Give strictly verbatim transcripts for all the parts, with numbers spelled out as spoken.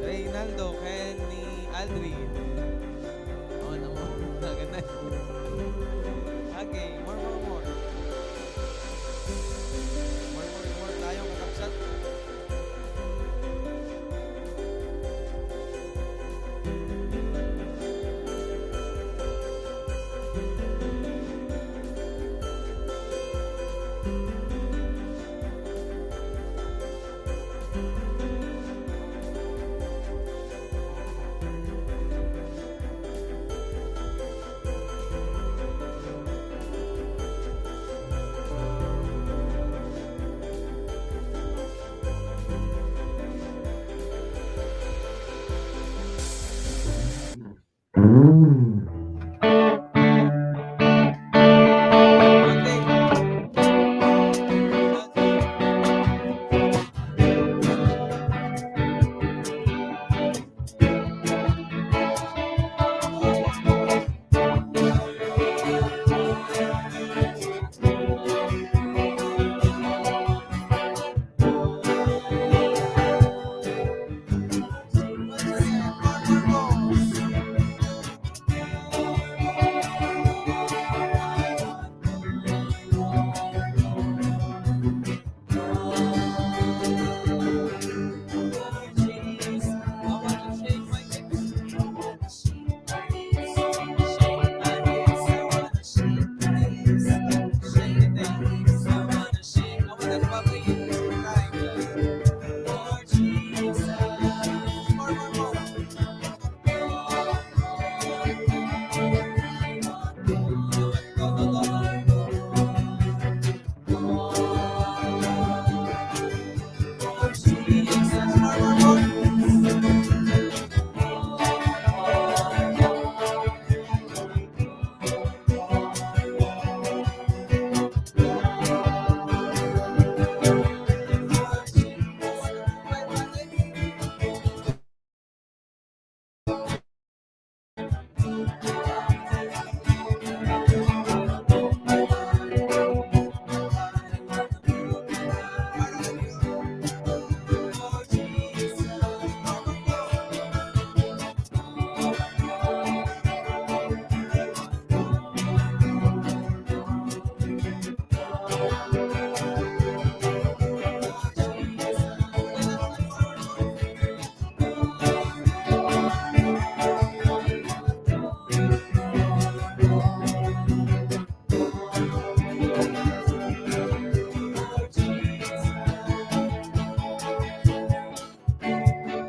Reynaldo ken ni Aldrin. Oh, namo. Maganda. Okay, more, more, more. More, more, more tayo, kakabsat.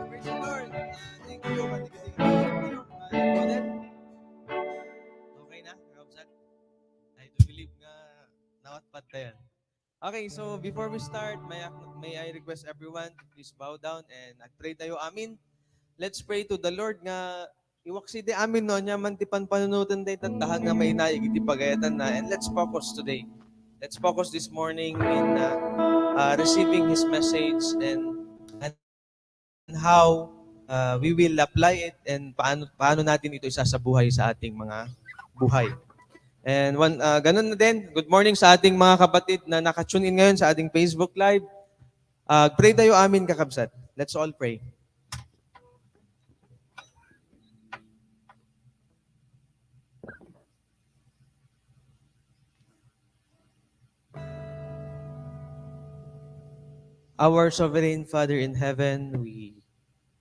Praise the Lord. Ah, thank you, Ate Christine. Ah, Brother? Okay na, Robson? I do believe nga nawat pad tayo. Okay, so before we start, may, may I request everyone to please bow down and agpray tayo. Amen. Let's pray to the Lord nga iwaksi ti amin no, ania man ti panpanunoten dayta, ta nga mainaig iti pagayatanna. And let's focus today. Let's focus this morning in, uh, uh, receiving His message and, and how, uh, we will apply it and paano, paano natin ito isasabuhay sa ating mga buhay. And one, uh, ganun na din, good morning sa ating mga kapatid na naka-tune in ngayon sa ating Facebook Live. Uh, pray tayo, amin, kakabsat. Let's all pray. Our Sovereign Father in Heaven, we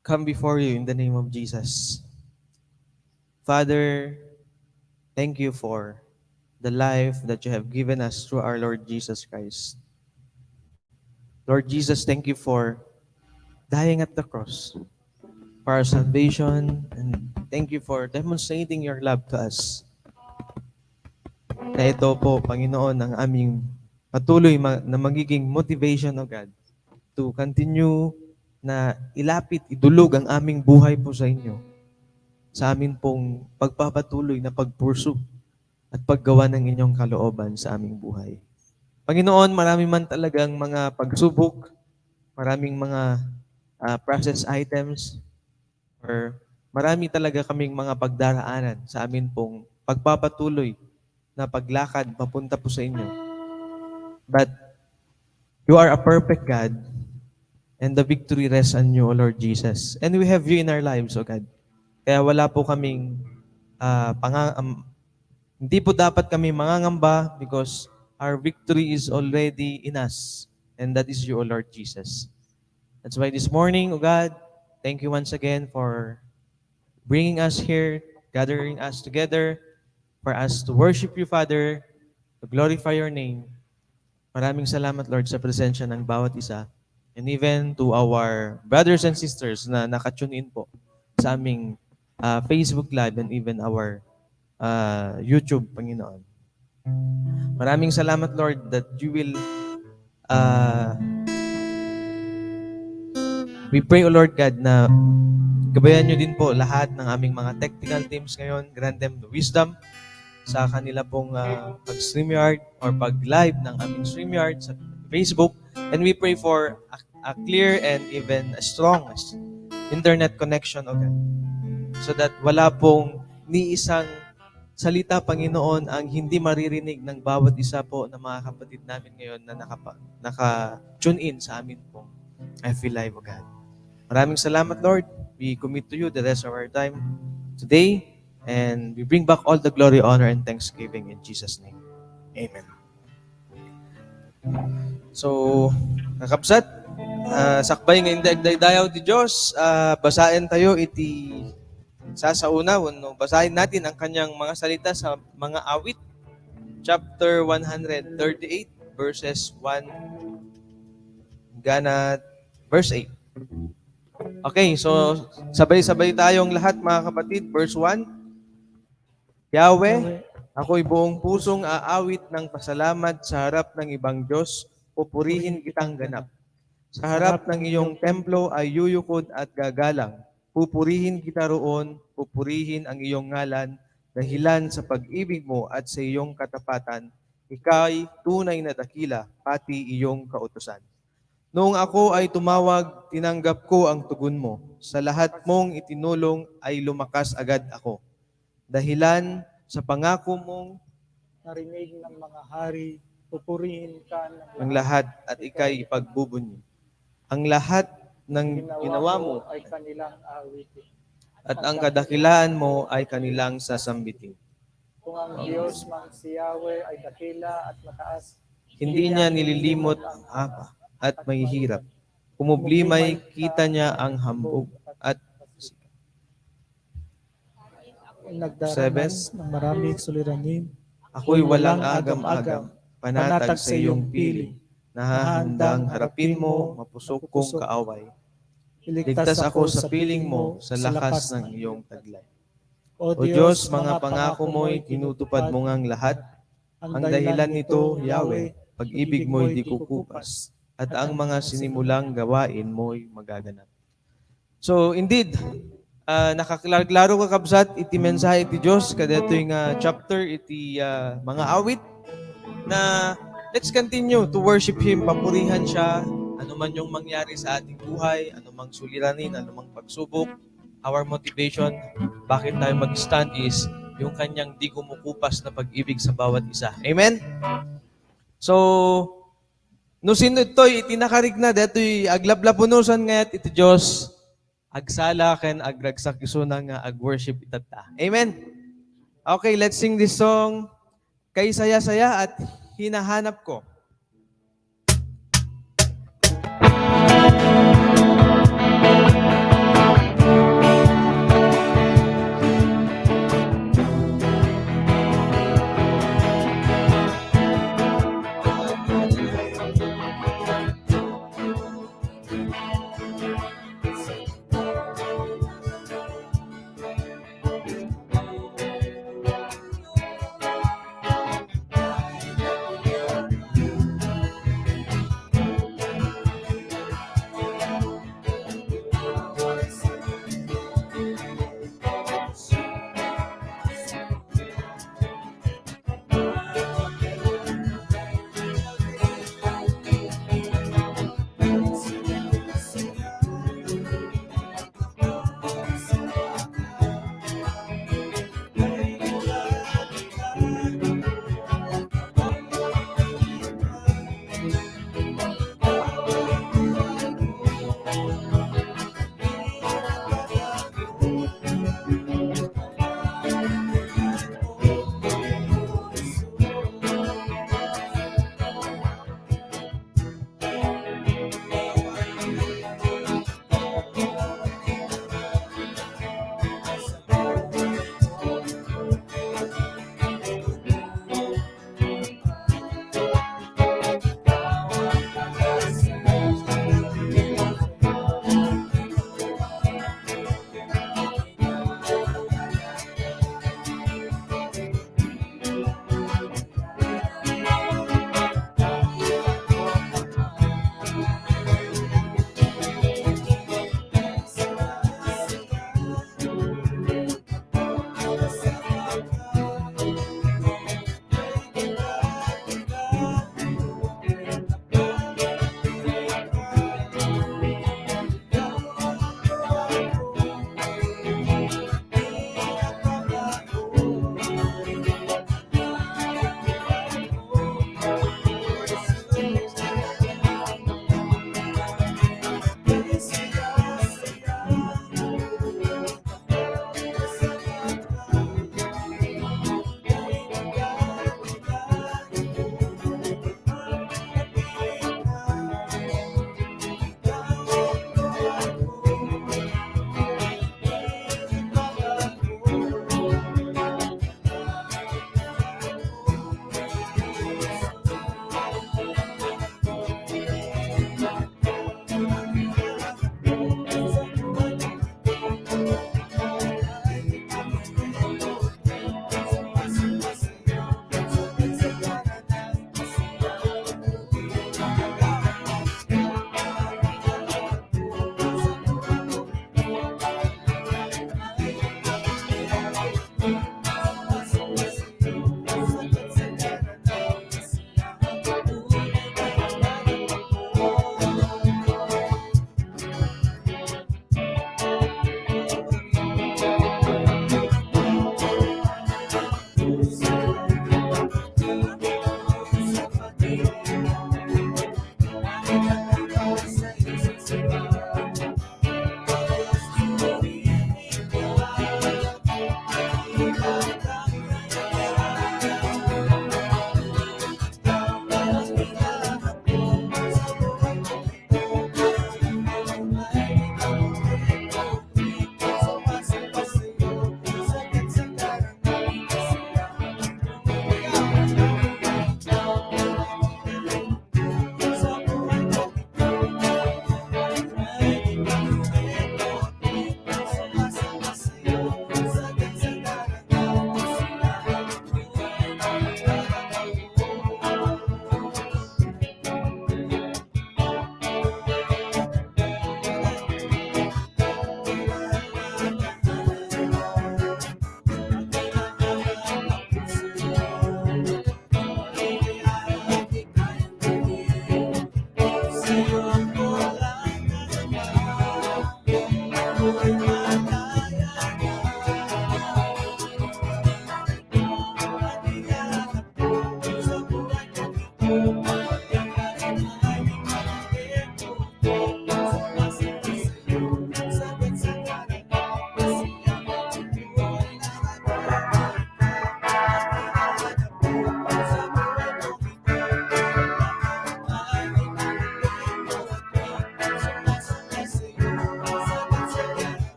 come before you in the name of Jesus. Father, thank you for the life that you have given us through our Lord Jesus Christ. Lord Jesus, thank you for dying at the cross for our salvation, and thank you for demonstrating your love to us. Na ito po, Panginoon, ang aming patuloy ma- na magiging motivation, O God, to continue na ilapit, idulog ang aming buhay po sa inyo, sa amin pong pagpapatuloy na pagpursu at paggawa ng inyong kalooban sa aming buhay. Panginoon, marami man talagang mga pagsubok, maraming mga, ah, process items, or marami talaga kaming mga pagdaraanan sa amin pong pagpapatuloy na paglakad papunta po sa inyo. But you are a perfect God, and the victory rests on you, O Lord Jesus. And we have you in our lives, O God. Kaya wala po kaming, ah, panga-, am-, hindi po dapat kami mangangamba because our victory is already in us, and that is you, O Lord Jesus. That's why this morning, O God, thank you once again for bringing us here, gathering us together, for us to worship you, Father, to glorify your name. Maraming salamat, Lord, sa presensya ng bawat isa. And even to our brothers and sisters na naka-tune in po sa aming, ah, Facebook Live and even our, ah, YouTube, Panginoon. Maraming salamat, Lord, that you will, ah, we pray, O Lord God, na gabayan niyo din po lahat ng aming mga technical teams ngayon. Grant them the wisdom sa kanila pong, ah, pag-StreamYard or pag-live ng aming StreamYard sa Facebook. And we pray for a, a clear and even a strong internet connection, O God, so that wala pong ni isang salita, Panginoon, ang hindi maririnig ng bawat isa po ng mga kapatid namin ngayon na nakapa-, naka-tune in sa amin pong F B Live, O God. Maraming salamat, Lord. We commit to you the rest of our time today, and we bring back all the glory, honor, and thanksgiving in Jesus' name. Amen. So, kakabsat, ah, sakbay nga inday-, daydayaw ti Dios, ah, basaen tayo iti sasauna, wenno basaen natin ang kanyang mga salita sa Mga Awit, chapter one hundred thirty-eight, verses one hanggang verse eight. Okay, so sabay-sabay tayong lahat, mga kapatid. Verse one, Yahweh, ako'y buong pusong aawit ng pasalamat sa harap ng ibang Diyos, pupurihin kitang ganap. Sa harap ng iyong templo ay yuyukod at gagalang. Pupurihin kita roon, pupurihin ang iyong ngalan, dahilan sa pag-ibig mo at sa iyong katapatan, ika'y tunay na dakila, pati iyong kautusan. Noong ako ay tumawag, tinanggap ko ang tugon mo. Sa lahat mong itinulong ay lumakas agad ako. Dahilan sa pangako mong narinig ng mga hari, pupurihin ka ng lahat at ika'y ipagbubunyi. Ang lahat ng ginawa mo ay kanilang awitin. At ang kadakilaan mo ay kanilang sasambitin. Kung ang Diyos mang si Yahweh ay dakila at mataas, hindi niya nililimot ang apa at mahihirap. Kumubli may kita niya ang hambog at nagdaranan ng maraming suliranin. Ako'y walang agam-agam, panatag sa iyong piling. Nahahandang harapin mo, mapusok kong kaaway. Iligtas ako sa piling mo, sa lakas ng iyong taglay. O Diyos, mga pangako mo'y tinutupad mo ngang lahat. Ang dahilan nito, Yahweh, pag-ibig mo'y di kukupas, at ang mga sinimulang gawain mo'y magaganap. So, indeed, ah, nakaklarklaro, kakabsat, iti mensahe iti Dios kadaytoy nga chapter iti, ah, Mga Awit, na let's continue to worship Him, papurihan Siya, anuman yung mangyari sa ating buhay, anumang suliranin, anumang pagsubok, our motivation, bakit tayo mag-stand is yung kanyang di kumukupas na pag-ibig sa bawat isa. Amen? So, no sino itoy iti nakarikna, daytoy aglaplapunosan nga iti Dios, agsala ken agragsak isuna nga ag-worship itatta. Amen? Okay, let's sing this song. Kaisayasaya at hinahanap ko.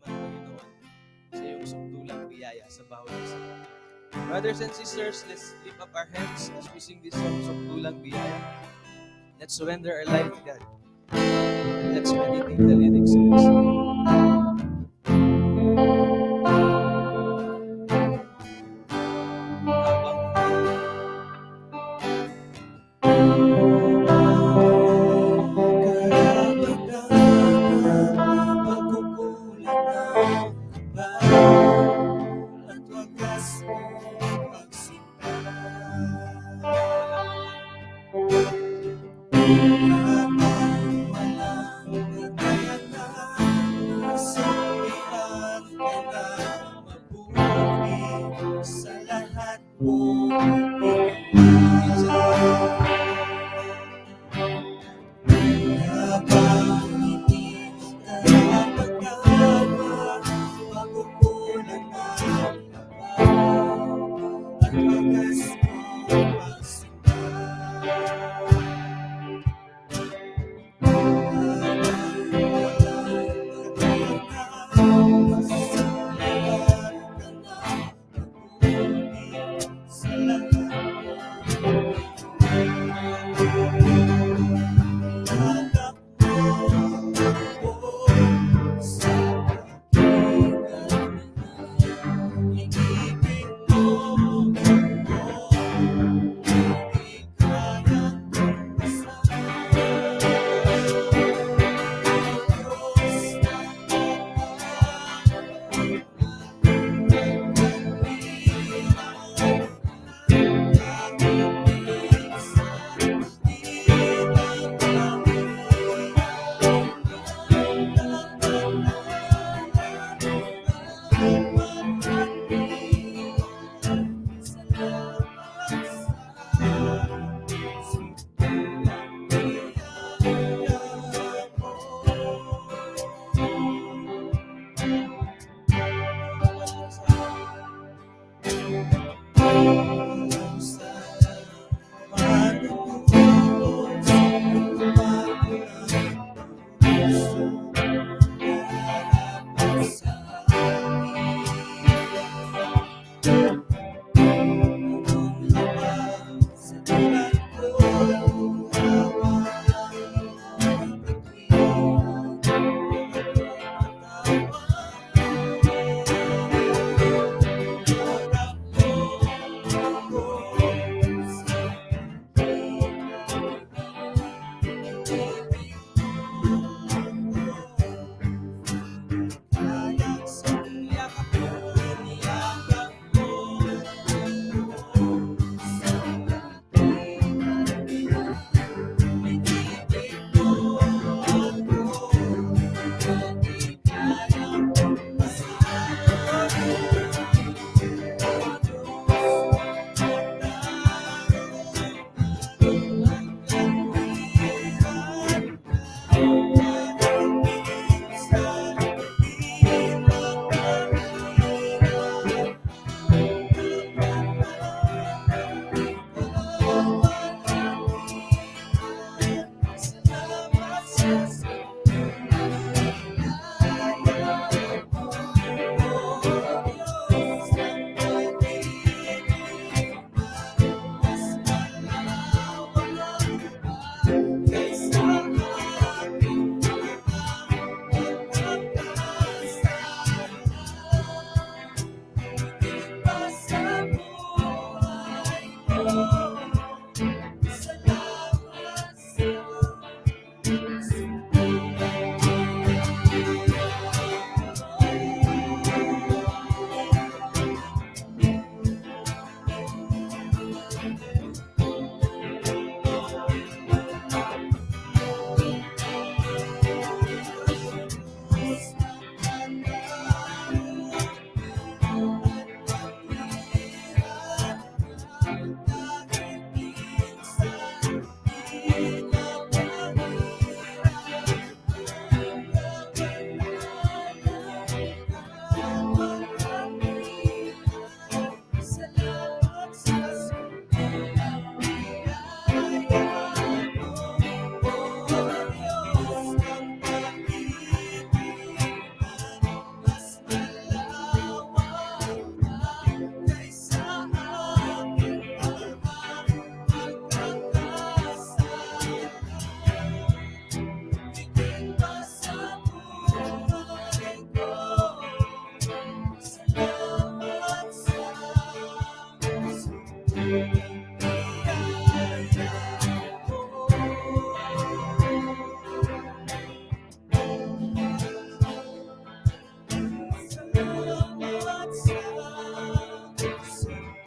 Panginoon sa iyong sukdulang biyaya sa bawat isa. Brothers and sisters, let's lift up our hands as we sing this song, Sukdulang Biyaya. Let's surrender our life to God. And let's meditate the lyrics of this song.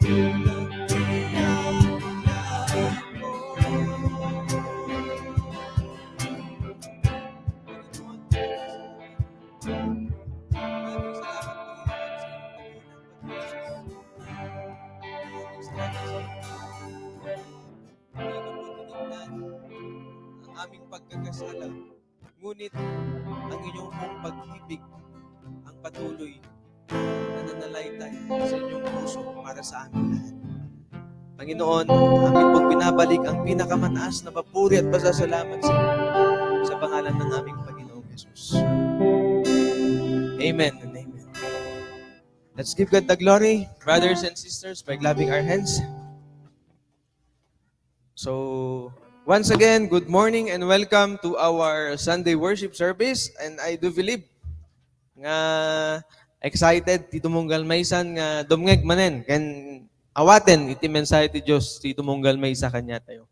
Ang aming pagkakasala, ngunit ang inyong pong pag-ibig ang patuloy na nanalaytay sa inyong puso para sa amin lahat. Panginoon, amin pong binabalik ang pinakamataas na papuri at pasasalamat sa inyo sa pangalan ng aming Panginoong Jesus. Amen and amen. Let's give God the glory, brothers and sisters, by clapping our hands. So, once again, good morning and welcome to our Sunday worship service. And I do believe nga excited ti tumunggal maysan nga dumngeg manen ken awaten iti mensahe ti Dios ti tumunggal maysa kaniatayo.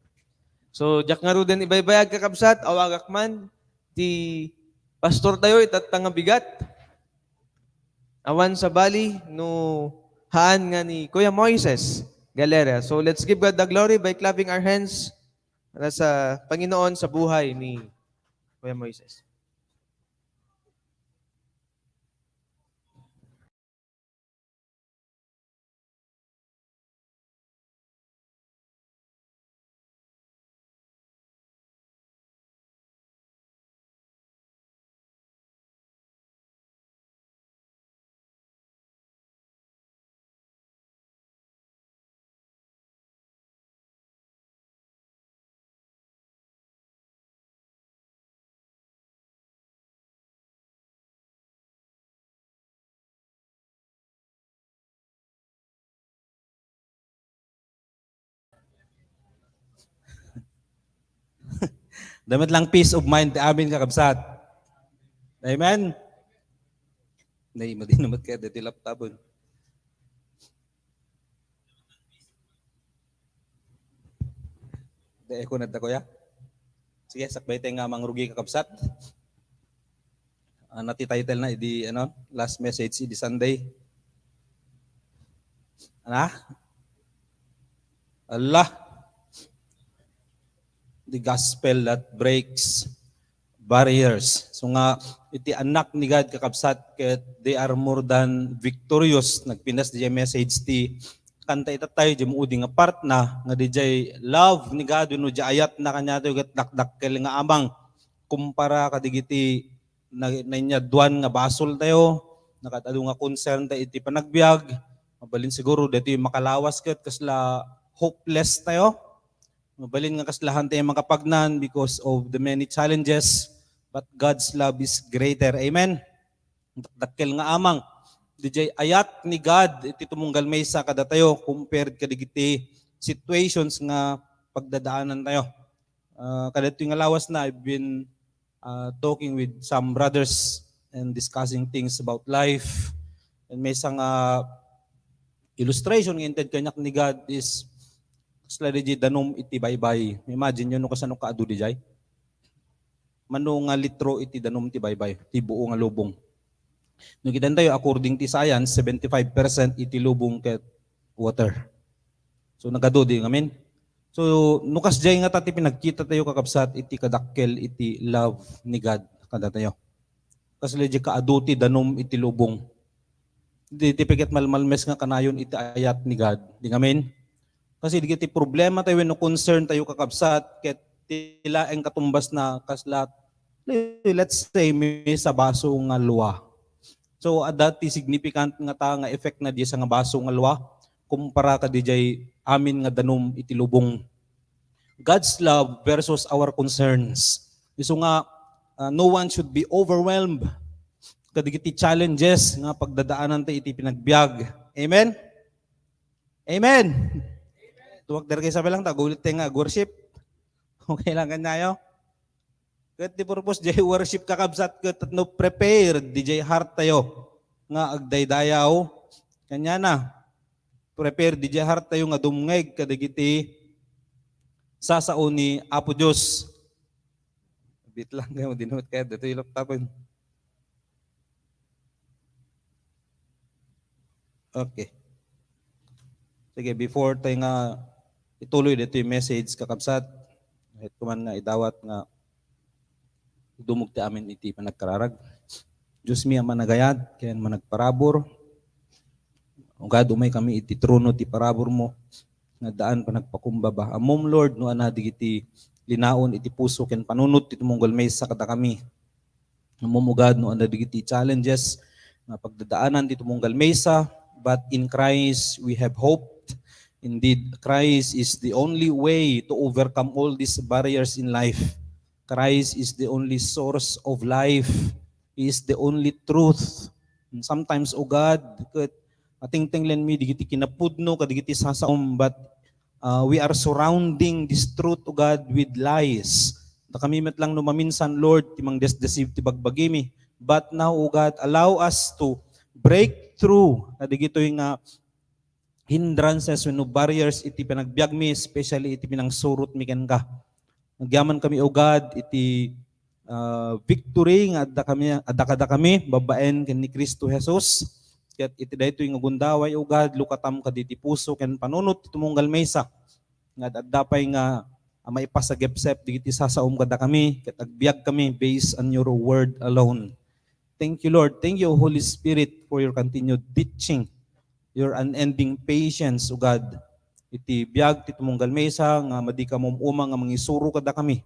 So, diak ngaruden ibaybayag, kakabsat, awagak man ti pastor tayo, itatta nga bigat. Awan sabali no haan nga ni Kuya Moises Galera. So let's give God the glory by clapping our hands para sa Panginoon sa buhay ni Kuya Moises. Damit lang peace of mind ti amin, kakabsat. Amen? Nay, madi naman kaya dati laptopon. Dai ko nadda, kuya. Sige, sakbay tayo nga mangrugi, kakabsat. Ah, nati title na idi, ano, last message idi Sunday. Ana? Allah. The gospel that breaks barriers. So nga, iti anak ni God, kakabsat, ket they are more than victorious. Nagpinas di message ti kanta ita tayo, di maudi nga part na, nga di jay love ni God, wenno di ayat na kaniato, ket dakdakkel nga amang kumpara kadigiti na, nainyaduan nga basol tayo, nakaad-adu nga concern tayo iti panagbiag, mabalin siguro daytoy makalawas ket kasla hopeless tayo. Mabalin nga kaslahan tayo makapagnan because of the many challenges, but God's love is greater. Amen? Dakkel nga amang. Di jay ayat ni God iti tumunggal maysa kadatayo compared kadigiti situations nga pagdadaanan tayo. Ah, kadatoy nga lawas na, I've been, ah, talking with some brothers and discussing things about life. And maysa nga illustration nga inted kaniak ni God is, kasla di jay danum iti baybay. Imagine nyo no kasano kaadu di jay. Mano nga litro iti danum ti baybay, ti buo nga lubong. No kitan tayo, according ti science, seventy-five percent iti lubong ket water. So, nagadu di ngamin. So, no kasjay nga ta ti pinagkita tayo, kakabsat, iti kadakkel iti love ni God kadatayo. Kasla di kaadu ti danum iti lubong. Di, di piket malmalmes nga kanayon iti ayat ni God. Di ngamin? Kasi di iti problema tayo wenno concern tayo, kakabsat, ket ti laeng katumbas na kasla, let's say, may sa baso nga lua. So, adda ti significant nga ta nga effect na di sa nga baso nga lua kumpara ka di jay amin nga danum iti lubong. God's love versus our concerns. Isu nga, ah, no one should be overwhelmed kadigiti challenges nga pagdadaanan ta iti pinagbiag. Amen? Amen. Tuwag dari kay sabi lang, tagulit tayo nga worship. Okay lang kanyayo. Ket ti purpose jay worship, kakabsat, ket no prepared di jay heart tayo nga agdaydayaw. Kanya na, prepared di jay heart tayo nga dumngeg kadagiti sasao ni Apo Dios. Bit lang kayo, di naman kaya dito ilok tapon. Okay. Sige, before tayo nga ituloy ditoy message, kakabsat, kahit kuman nga idawat nga dumog ti amin iti panagkararag. Diyos mi a managayat, ken managparabur, ugad umay kami iti trono ti parabur mo, nga daan panagpakumbaba. Ammom, Lord, no ania dagiti linaon iti puso ken panunot ti tumunggal maysa kadakami. Ammom, ugad, no ania dagiti challenges nga pagdadaanan ti tumunggal maysa, but in Christ we have hope. Indeed, Christ is the only way to overcome all these barriers in life. Christ is the only source of life. He is the only truth. And sometimes, O God, ket atingtenglen mi dagiti kinapudno kadigiti sasaom, but uh, we are surrounding this truth, O God, with lies. Dakami met lang no maminsan, Lord, ti mangdesdeceive ti bagbagimi. But now, O God, allow us to break through na digitoy nga hindrances wenno barriers iti panagbiagmi, especially iti pinangsurotmi kenka. Agyaman kami, O God, iti ah, victory nga adda kami, adda kadakami babaen ken ni Cristo Jesus. Ket iti daytoy nga gundaway, O God, lukatam kaditi puso ken panunot ti tumunggal maysa nga adda pay nga, ah, maipasagepsep dagiti sasaom kadakami ket agbiag kami based on your word alone. Thank you, Lord. Thank you, Holy Spirit, for your continued teaching, your unending patience, O God. Iti biag ti tumunggal maysa nga madi ka mum-uma nga mangisuro kadakami.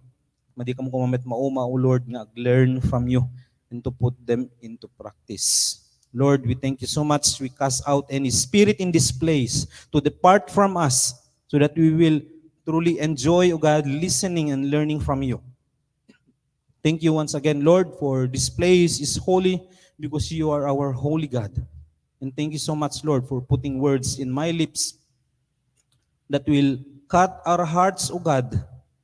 Madi kamo koma met mauma, O Lord, nga ag-learn from you and to put them into practice. Lord, we thank you so much. We cast out any spirit in this place to depart from us so that we will truly enjoy, O God, listening and learning from you. Thank you once again, Lord, for this place is holy because you are our holy God. And thank you so much, Lord, for putting words in my lips that will cut our hearts, O God,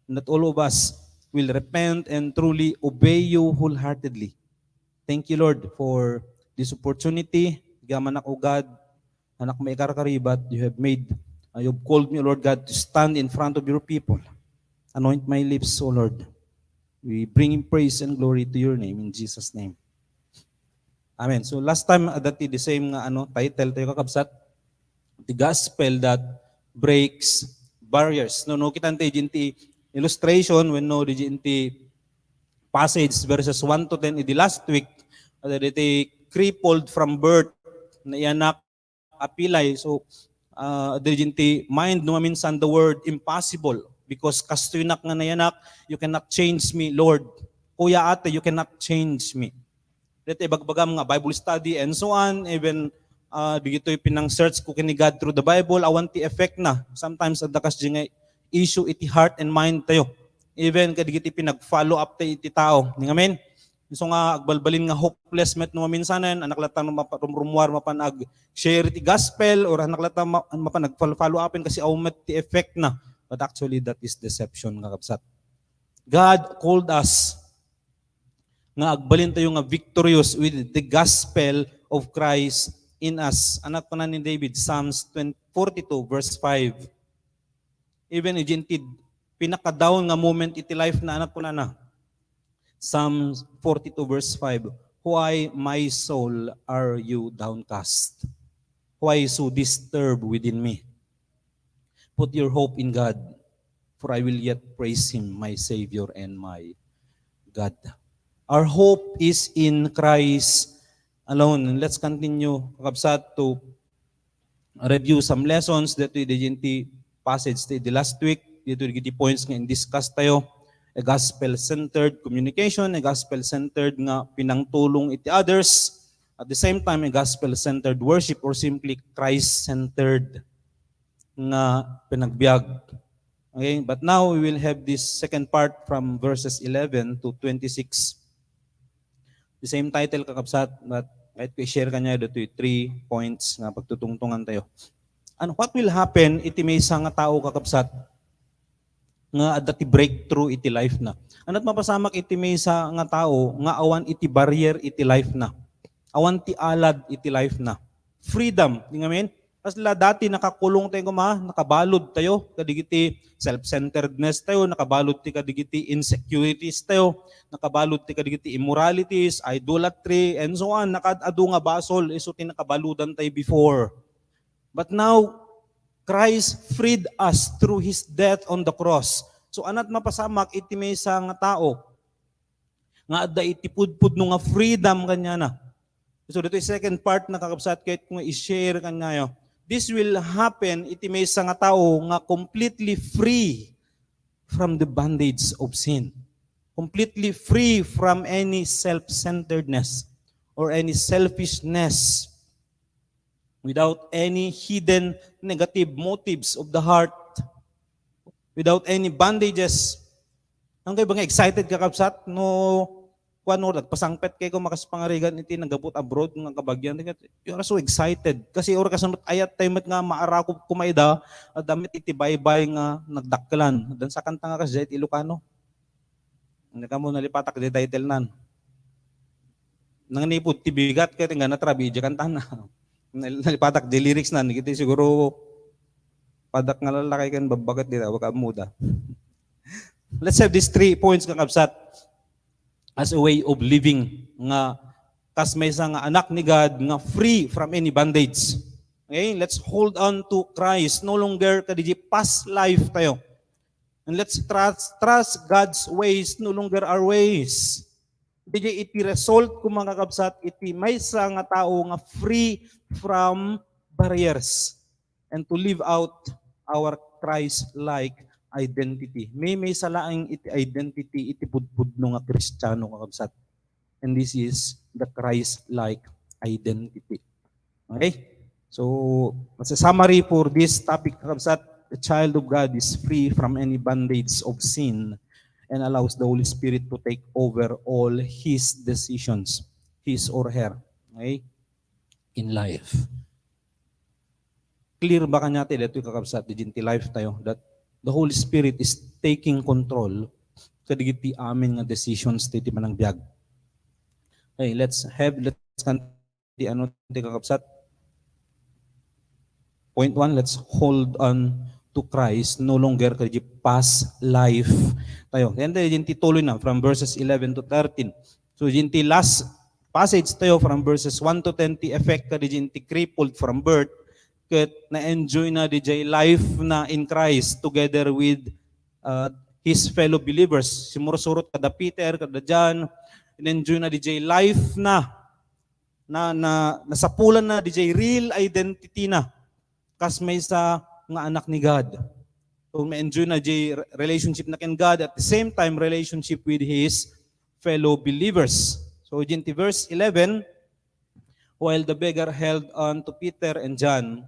and that all of us will repent and truly obey you wholeheartedly. Thank you, Lord, for this opportunity. Agyaman, O God, anak maikarkari, but you have made, uh, you have called me, Lord God, to stand in front of your people. Anoint my lips, O Lord. We bring praise and glory to your name in Jesus' name. Amen. So last time, adda ti the same nga ano, title tayo, kakabsat, The Gospel That Breaks Barriers. No, no, kita ti illustration wenno ti passage, verses one to ten, idi last week, adda ti crippled from birth, naiyanak a pilay. So, uh, adda ti mind no maminsan the word impossible, because kastoy nak nga naiyanak, you cannot change me, Lord. Kuya, ate, you cannot change me. Dayta ibagbagam nga Bible study and so on, even, uh, dagitoy pinang-search ko ken ni God through the Bible, awan ti effect na. Sometimes, adda kasdi nga issue iti heart and mind tayo. Even kadagiti pinag-follow up tayo iti tao. Amen? Isu nga agbalbalin nga hopeless met no maminsanen, anak latta no mapa-, rumrumuar mapan ag-share iti gospel, or anak latta ma-, mapan ag-follow up kasi awan met ti effect na. But actually, that is deception, kakabsat. God called us nga agbalin tayo nga victorious with the gospel of Christ in us. Anak ko na ni David, Psalms twenty, forty-two, verse five. Even iti pinaka-down nga moment iti life na, anak ko na na. Psalm forty-two verse five, "Why, my soul, are you downcast? Why so disturbed within me? Put your hope in God, for I will yet praise him, my Savior and my God." Our hope is in Christ alone. And let's continue, kakabsat, to review some lessons ditoy iti passage ti last week, ditoy iti points nga in-discuss tayo, a gospel-centered communication, a gospel-centered nga pinangtulong iti others, at the same time, a gospel-centered worship or simply Christ-centered nga panagbiag. Okay, but now we will have this second part from verses eleven to twenty-six. The same title, kakabsat, but kahit ko i-share kaniayo ditoy three points nga pagtutungtungan tayo. And what will happen iti maysa nga tao, kakabsat, nga adda ti breakthrough iti life na? Ania ti mapasamak iti maysa nga tao nga awan iti barrier iti life na? Awan ti alad iti life na? Freedom, di nga amen? Kasla dati nakakulong tayo koma, nakabalud tayo kadigiti self-centeredness tayo, nakabalud ti kadigiti insecurities tayo, nakabalud ti kadigiti immoralities, idolatry, and so on. Nakaad-adu nga basol, isu ti nakabaludan tayo before. But now, Christ freed us through his death on the cross. So, ania ti mapasamak iti maysa nga tao nga adda iti pudpudno nga freedom kaniana? So, ditoy second part na, kakabsat, ket kung i-share kaniayo. This will happen iti maysa nga tao nga completely free from the bondage of sin. Completely free from any self-centeredness or any selfishness, without any hidden negative motives of the heart, without any bondages. Ania kayo ba nga excited, kakabsat, no kuan, no, nagpasangpet kayo, kumakas pangarigan iti nagabut abroad nga kabagian, you are so excited. Kasi or kasunod ayat tayo met nga maarakop kumaida, adda met iti baybay nga nagdakkelan. Dansakan ta nga kasdiay iti Ilocano. Ania kamo, nalipatak di title nan. Nangnipud ti bigat ket ingganat rabii di kantana. Nal-, nalipatak di lyrics nan, iti siguro padak nga lalaki ken babbaket di tawag ammoda. Let's have these three points, kakabsat, as a way of living nga kas maysa nga anak ni God nga free from any bondage. Okay, let's hold on to Christ, no longer kadigi past life tayo. And let's trust, trust God's ways, no longer our ways. Digi iti result, kung mga kabsat, iti maysa nga tao nga free from barriers and to live out our Christ-like identity. Maymaysa laeng iti identity iti pudpudno nga Kristiano, kakabsat. And this is the Christ-like identity. Okay? So, as a summary for this topic, kakabsat, the child of God is free from any bondage of sin and allows the Holy Spirit to take over all his decisions, his or her, okay, in life. Clear ba kaniayo daytoy, kakabsat, daytoy iti life tayo, that the Holy Spirit is taking control kadagiti amin nga decisions ti, ti panagbiag? Okay, let's have, let's continue. Ano ti, kakabsat? Point one, let's hold on to Christ, no longer kadagiti past life tayo. Then, daytoy iti tuloy na from verses eleven to thirteen. So, daytoy iti last passage tayo from verses one to ten, ti effect kadagiti crippled from birth, ket na-enjoy na daydiay life na in Christ together with, uh, his fellow believers. Simmursurot kada Peter, kada John, na-enjoy na daydiay life na, na, na, nasapulan na daydiay real identity na kas maysa nga anak ni God. So, ma-enjoy na daydiay re-, relationship na ken God, at the same time, relationship with his fellow believers. So, daytoy iti verse eleven, while the beggar held on to Peter and John,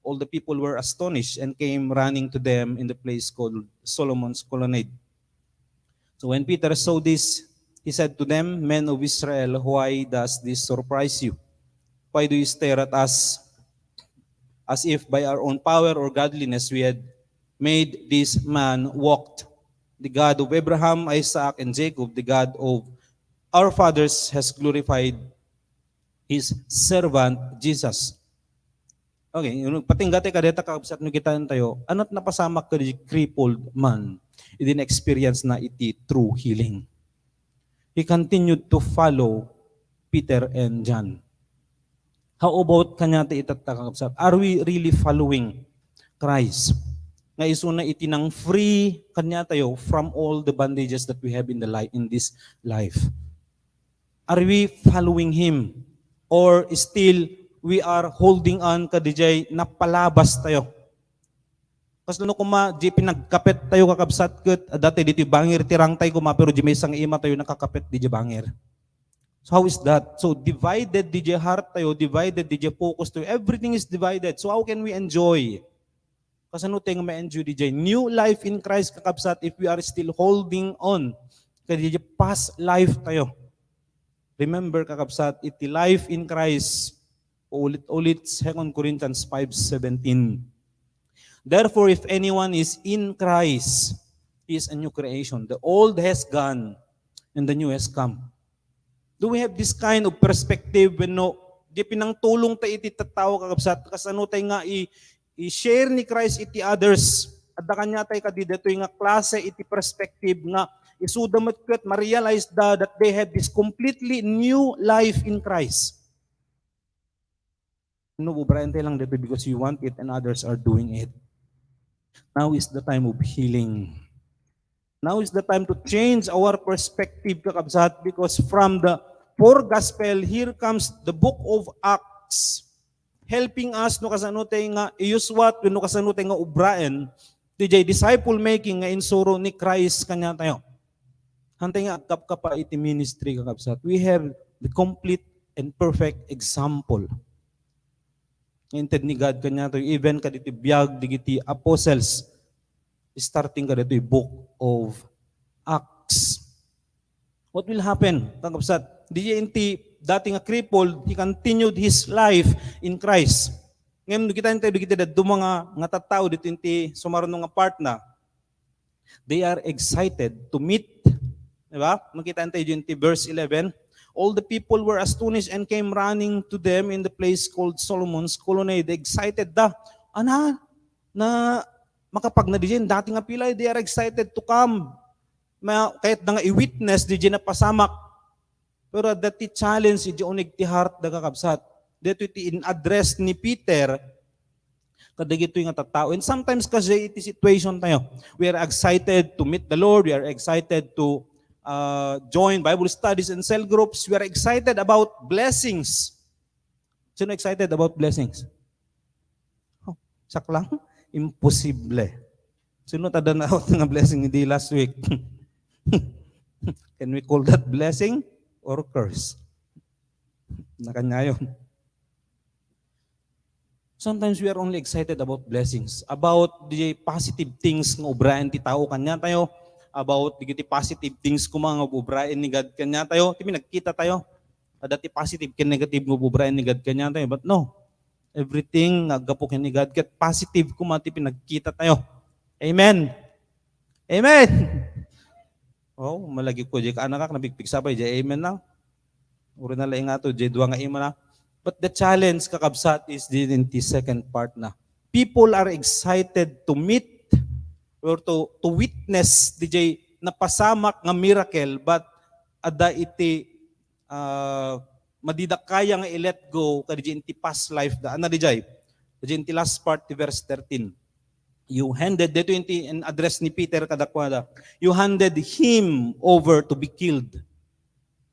all the people were astonished and came running to them in the place called Solomon's Colonnade. So when Peter saw this, he said to them, "Men of Israel, why does this surprise you? Why do you stare at us as if by our own power or godliness we had made this man walk? The God of Abraham, Isaac, and Jacob, the God of our fathers, has glorified his servant Jesus." Okay, yung patingga tayo kadeta, kakabsat, no kitaan tayo, ano ti napasamak kadagiti crippled man, idi na-experience na iti true healing? He continued to follow Peter and John. How about kaniata itatta, kakabsat? Are we really following Christ? Nga isuna iti nang-free kaniatayo from all the bondages that we have in the life, in this life. Are we following Him? Or still, we are holding on kadijay napalabas tayo? Kasla no kuma, di pinagkapet tayo, kakabsat, ket dati ditoy bangir ti rangtay kuma, pero di may sang ima tayo nakakapet di bangir. So how is that? So divided di heart tayo, divided di focus tayo. Everything is divided. So how can we enjoy? Kasano tayo nga ma-enjoy di new life in Christ, kakabsat, if we are still holding on kadi past life tayo? Remember, kakabsat, iti life in Christ, ulit-ulit, Second Corinthians five seventeen. "Therefore, if anyone is in Christ, he is a new creation. The old has gone, and the new has come." Do we have this kind of perspective wenno di pinangtulong ta iti tattao, kakabsat, kasano tay nga i-, i-share ni Christ iti others? Adda kaniatay kadi datoy nga klase iti perspective nga isuda met ket ma-realize da that they have this completely new life in Christ. No, bubrayan tayo lang dito because you want it and others are doing it. Now is the time of healing. Now is the time to change our perspective, kakabsat, because from the four gospel, here comes the book of Acts, helping us no kasano tay nga iyuswat, no kasano tay nga ubraen, ti jay disciple making nga insuro ni Christ kaniatayo. Hantay nga agkapkapa iti ministry, kakabsat. We have the complete and perfect example. Inted ni God kaniatayo, even kaditi biag digiti apostles, starting kaditoy book of Acts. What will happen, kakabsat? Di inti dati nga crippled, he continued his life in Christ. Ngayon, no kitaan tayo, dagiti dadduma nga, nga tattao dito inti sumaruno nga part na, they are excited to meet. Diba? Makita tayo dito verse eleven. All the people were astonished and came running to them in the place called Solomon's Colonnade. Excited da. Ana, na makapagna diyan, dati nga pilay, they are excited to come. Ma, kahit na nga i-witness diyan napasamak. Pero dati challenge, iti unig ti heart da, kakabsat. Dito iti in-address ni Peter, kadagitoy nga tattao. And sometimes kasi iti situation tayo, we are excited to meet the Lord, we are excited to uh, join Bible studies and cell groups, we are excited about blessings. Sino excited about blessings? Oh, saklang? Imposible. Sino tada na-out nga blessing di last week? Can we call that blessing or curse? Nakanyayon. Sometimes we are only excited about blessings, about the positive things nga ubraen ti tao kaniatayo, about the positive things koma nga ubraen ni God kaniatayo, ti pinagkita tayo. Adda ti positive ken negative nga ubraen ni God kaniatayo, but no. Everything nga aggapu ken ni God, ket positive koma ti pinagkita tayo. Amen. Amen. Oh, malagip ko, jay kaanakak, napigpigsa pay, jay amen na. Uri na laing ato, jay dua nga amen na. But the challenge, kakabsat, is din in the second part na. People are excited to meet or to, to witness di jay napasamak nga miracle, but adda iti ah, madida kaya nga i-let go kadijay inti past life da. Ano dijay? Kadijay inti last part ti verse thirteen. You handed, dito inti in-address ni Peter kadakuada. You handed him over to be killed.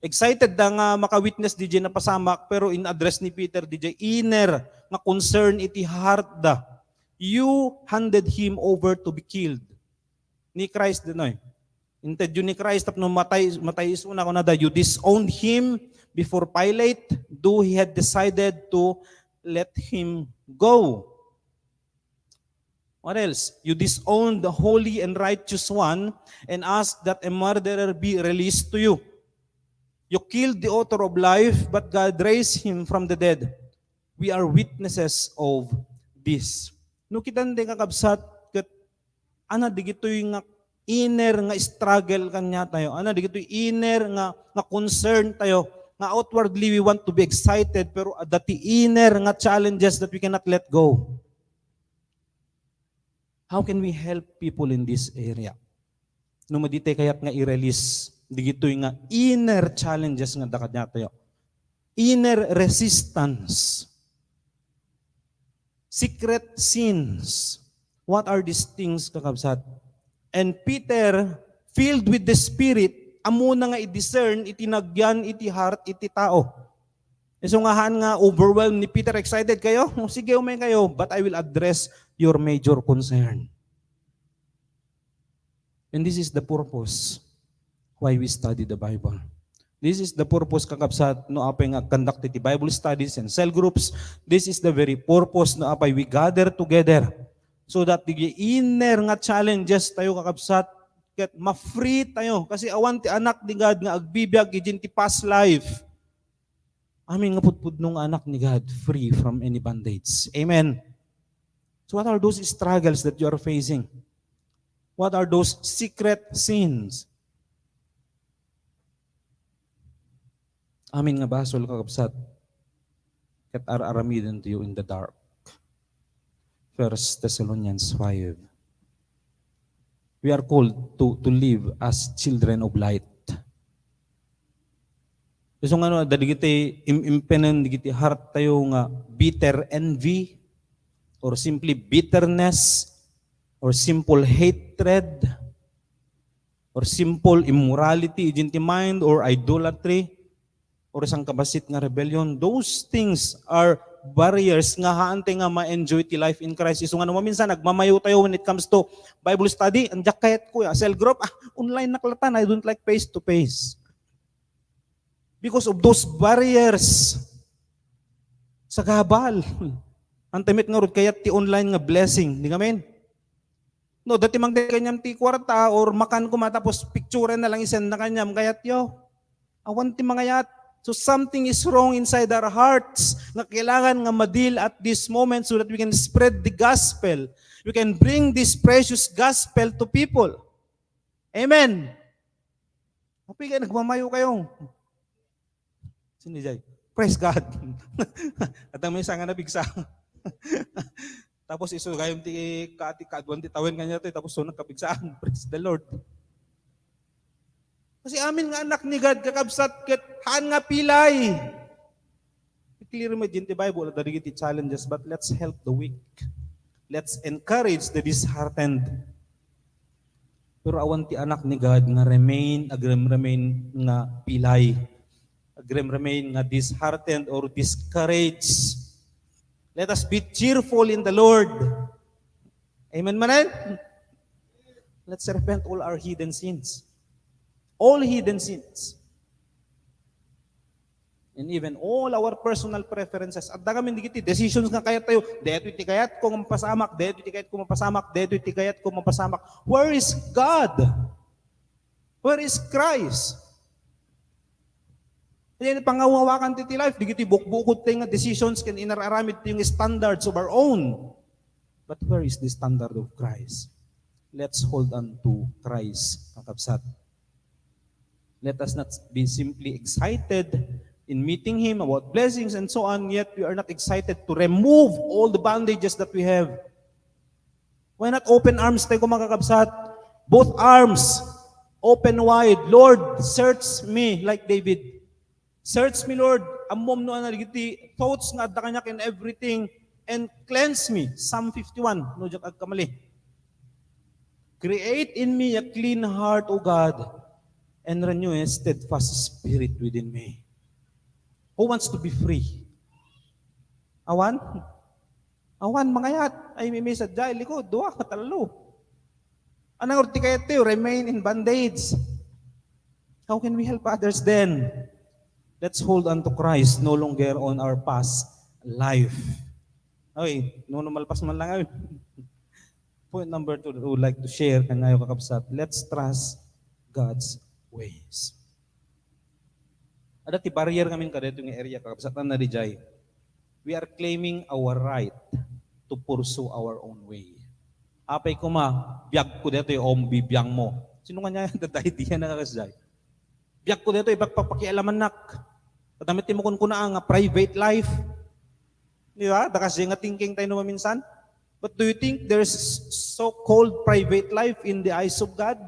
Excited da nga maka-witness dijay napasamak, pero in-address ni Peter dijay inner nga concern iti heart da. You handed him over to be killed. Ni Christ dinoy. Intedyo ni Christ tapno matay, matay isuna, kunada, you disowned him before Pilate, though he had decided to let him go. What else? You disowned the holy and righteous one and asked that a murderer be released to you. You killed the author of life, but God raised him from the dead. We are witnesses of this. No, kitan di, kakabsat, ket ana digitoy nga inner nga struggle kaniatayo. Ana digitoy inner nga, nga concern tayo. Nga outwardly we want to be excited, pero adda ti inner nga challenges that we cannot let go. How can we help people in this area? No madi tay kayat nga i-release digitoy nga inner challenges nga adda kaniatayo. Inner resistance. Secret sins. What are these things, kakabsat? And Peter, filled with the Spirit, ammona nga i-discern iti nagyan iti heart iti tao. Isu nga haan nga overwhelmed ni Peter, excited kayo? O, sige, umay kayo, but I will address your major concern. And this is the purpose why we study the Bible. This is the purpose, kakabsat, no apay nga conduct iti Bible studies and cell groups. This is the very purpose no apay we gather together, so that the inner nga challenges tayo, kakabsat, ket ma-free tayo. Kasi awan ti anak ni God nga agbibiag iti past life. Amin nga pudpudno nga anak ni God, free from any bondage. Amen. So what are those struggles that you are facing? What are those secret sins? Amin nga basol, kakabsat, ket ar-aramiden to you in the dark. First Thessalonians five. We are called to, to live as children of light. Isu nga no, adda digiti im-, impenen digiti heart tayo nga bitter envy or simply bitterness. or simple hatred, or simple immorality, ijin ti mind, or idolatry, or sangkabassit nga rebellion. Those things are barriers nga haantay nga ma-enjoy ti life in Christ. Isu nga no maminsan, nagmamayo tayo when it comes to Bible study. Andiak kayat ko, ya, cell group, ah, online na kalatan. I don't like face to face. Because of those barriers, sagabal. Antay met ngarud kayat ti online nga blessing. Di ngamin? No, dati mang kanyam ti kwarta or makan kuma tapos picture na lang isend na kanyam kayat yo. Awan ti mangayat. So something is wrong inside our hearts nga kailangan nga madil at this moment so that we can spread the gospel. We can bring this precious gospel to people. Amen. Apay kayo, nagmamayo kayo. Sino jay? Praise God. At ang may sanga na bigsa. Tapos isu gayam ti ka-, ti kaaduan ti tawen kanya to, tapos so nagkabigsaan. Praise the Lord. Kasi amin nga anak ni God, kakabsat, ket haan nga pilay. Clear mo din ti Bible, adda dagiti challenges, but let's help the weak. Let's encourage the disheartened. Pero awan ti anak ni God nga remain, agrem-remain nga pilay. Agrem-remain nga disheartened or discouraged. Let us be cheerful in the Lord. Amen manen? Let's repent all our hidden sins. All hidden sins. And even all our personal preferences. Adda kami dagiti decisions nga kayat tayo. Daytoy ti kayat ko nga mapasamak. Daytoy ti kayat ko mapasamak. Daytoy ti kayat ko mapasamak. Where is God? Where is Christ? Kaya pangawawakan ti, ti life, dagiti bukbukod tayo nga decisions ken inar-aramid tayo nga standards of our own. But where is the standard of Christ? Let's hold on to Christ, kakabsat. Let us not be simply excited in meeting Him about blessings and so on, yet we are not excited to remove all the bondages that we have. Why not open arms tayo, mga kakabsat? Both arms, open wide. "Lord, search me," like David. "Search me, Lord." Ammom no ano, dagiti thoughts nga adda kaniak in everything, "and cleanse me." Psalm fifty-one, no diak agkamali. "Create in me a clean heart, O God, and renew a steadfast spirit within me." Who wants to be free? Awan? Awan, mangayat. Ay, may, may sadya, ilikod, dua, tallo. Anang urti kayat tayo? Remain in bondage. How can we help others then? Let's hold on to Christ, no longer on our past life. Okay, no, no, malpas man lang. Ay. Point number two that I would like to share kangayo, kakabsat, let's trust God's ways. Adda ti barrier ngamin kadaytoy nga area, kakabsat, na nadijay. We are claiming our right to pursue our own way. Apay kuma, biag ko daytoy, o bibiang mo. Sino nga niya, dadaydiyan na kakasjay? Biag ko daytoy, ipagpapakialamannak. Kadamit ti mo kunkuna nga private life. Di ba? Dakas nga thinking tayo no maminsan. But do you think there's so-called private life in the eyes of God?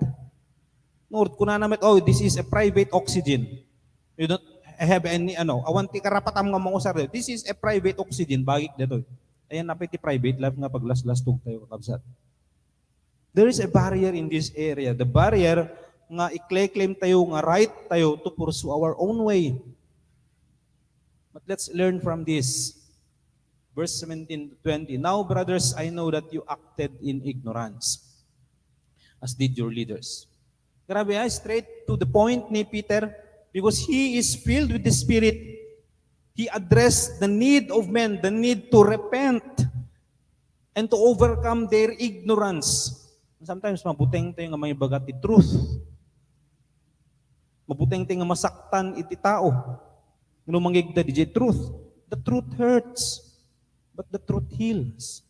Lord, kunana met, "Oh, this is a private oxygen. You don't have any, ano, awan ti karapatam nga mangusar. This is a private oxygen, bagik ditoy." Ayan, napay ti private life nga paglaslastog tayo, kakabsat. There is a barrier in this area. The barrier nga i-claim tayo, nga right tayo to pursue our own way. But let's learn from this. Verse seventeen to twenty. "Now, brothers, I know that you acted in ignorance, as did your leaders." Grabe, ay, straight to the point ni Peter, because he is filled with the Spirit. He addressed the need of men, the need to repent and to overcome their ignorance. Sometimes, mabuteng tayo nga mangibaga ti truth. Mabuteng tayo nga masaktan iti tao. Ngano mangigda diay truth? The truth hurts, but the truth heals.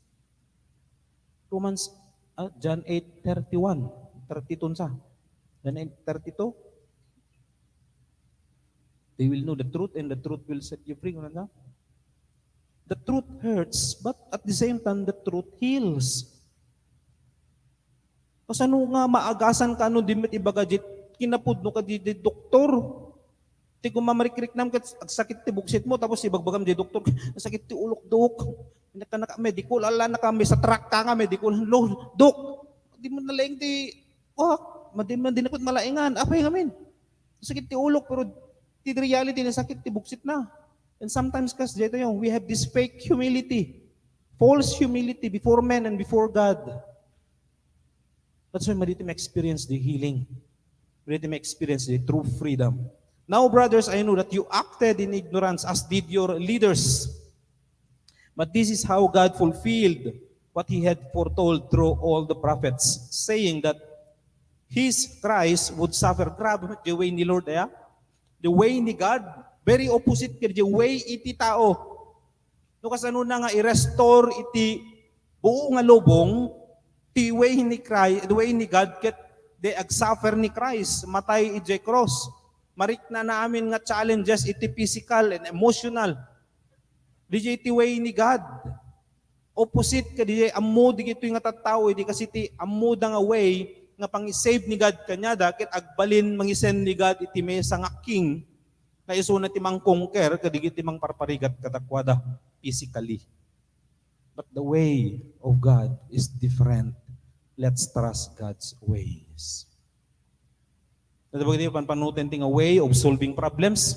Romans, ah, John eight thirty-one, thirty-two sa. John eight thirty-two. "They will know the truth and the truth will set you free." Ano na? The truth hurts, but at the same time, the truth heals. Kasano nga maagasan ka no di met ibaga di kinapudno ka di, di doktor? Ti kumamarikrik nam ket agsakit ti buksit mo, tapos ibagbagam di doktor, "Sakit ti ulok, dok." Naka, naka, medical, ala, naka, may sa truck ka nga, medical. "Lo, dok, Di mo nalaing ti, oh, madi, madi na pud malaingan. Apay ngamin? Sakit ti ulok, pero ti reality, nasakit ti buksitna. And sometimes, kas dito yung, we have this fake humility, false humility before men and before God. That's why madi ti ma-experience the healing. Madi ti ma-experience the true freedom. Now, brothers, I know that you acted in ignorance, as did your leaders. But this is how God fulfilled what he had foretold through all the prophets, saying that his Christ would suffer. Grabe, the way ni Lord, eh, ah. The way ni God, very opposite ka the way iti tao. No, kasano na nga i-restore iti buo nga lubong, ti way ni Christ, the way ni God, ket the agsuffer ni Christ, matay idiay cross. Marikna na amin nga challenges iti physical and emotional. Didiay ti way ni God. Opposite ka didiay ammo digitoy nga tattao, idi kasi ti ammo da nga way nga pangi-save ni God kaniada, ket agbalin mangisen ni God iti maysa nga king, nga isuna ti mangkonker kadagiti mangparparigat kadakuada physically. But the way of God is different. Let's trust God's ways. Ket bagay ti panpanuten ti nga way of solving problems.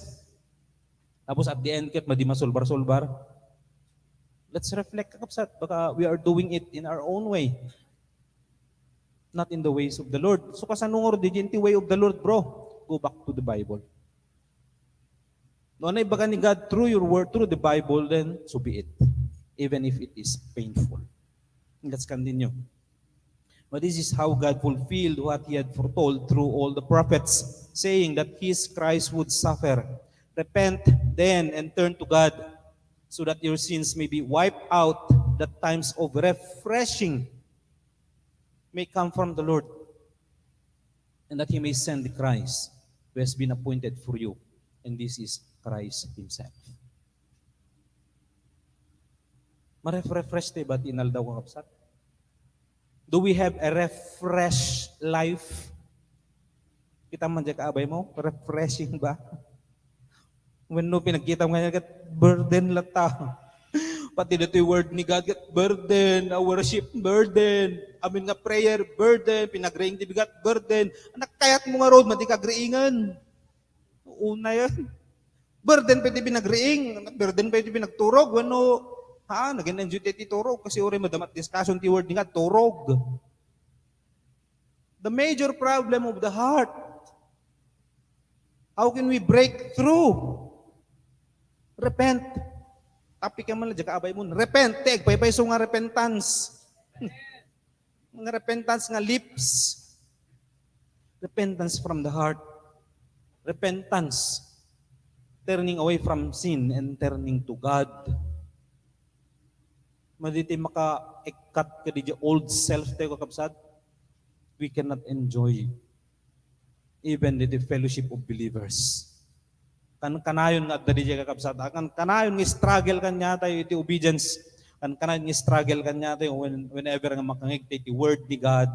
Tapos at the end, ket madi masolbar-solbar. Let's reflect, kakabsat. Baka we are doing it in our own way. Not in the ways of the Lord. So, kasano nga didiay ti way of the Lord, bro? Go back to the Bible. No, ano ibaga ni God through your word, through the Bible, then so be it. Even if it is painful. Let's continue. But this is how God fulfilled what he had foretold through all the prophets, saying that his Christ would suffer. Repent then and turn to God, so that your sins may be wiped out, that times of refreshing may come from the Lord, and that he may send Christ who has been appointed for you. And this is Christ himself. Maref-refresh tayo ba ti inaldaw, kakabsat? Do we have a refreshed life? Kita man diay kaabay mo, refreshing ba? Wenno pinagkita mo nga ket burden latta. Pati ditoy word ni God, ket burden, a worship, burden. Amin nga prayer, burden. Pinagriing ti bigat, burden. Anak, kayat mo nga road, madi kagriingan. Una yan. Burden pwede pinagriing, burden pwede pinagturog, wenno, ha, naging enjoy ti turog, kasi uray madama ti discussion ti word ni God, turog. The major problem of the heart. How can we break through? Repent. Topic man la diay kaabay mo. Repent. Ti agpaypayso nga repentance. Nga repentance nga lips. Repentance from the heart. Repentance. Turning away from sin and turning to God. Madi ti maka-cut kadi diay old self tayo, kakabsat, we cannot enjoy even the fellowship of believers. Kan-, kanayon nga adda diay, kakabsat, ah, kan-, kanayon nga struggle kaniatayo iti obedience. Kan-, kanayon nga struggle kaniatayo when, whenever nga makangeg tayo iti word ni God.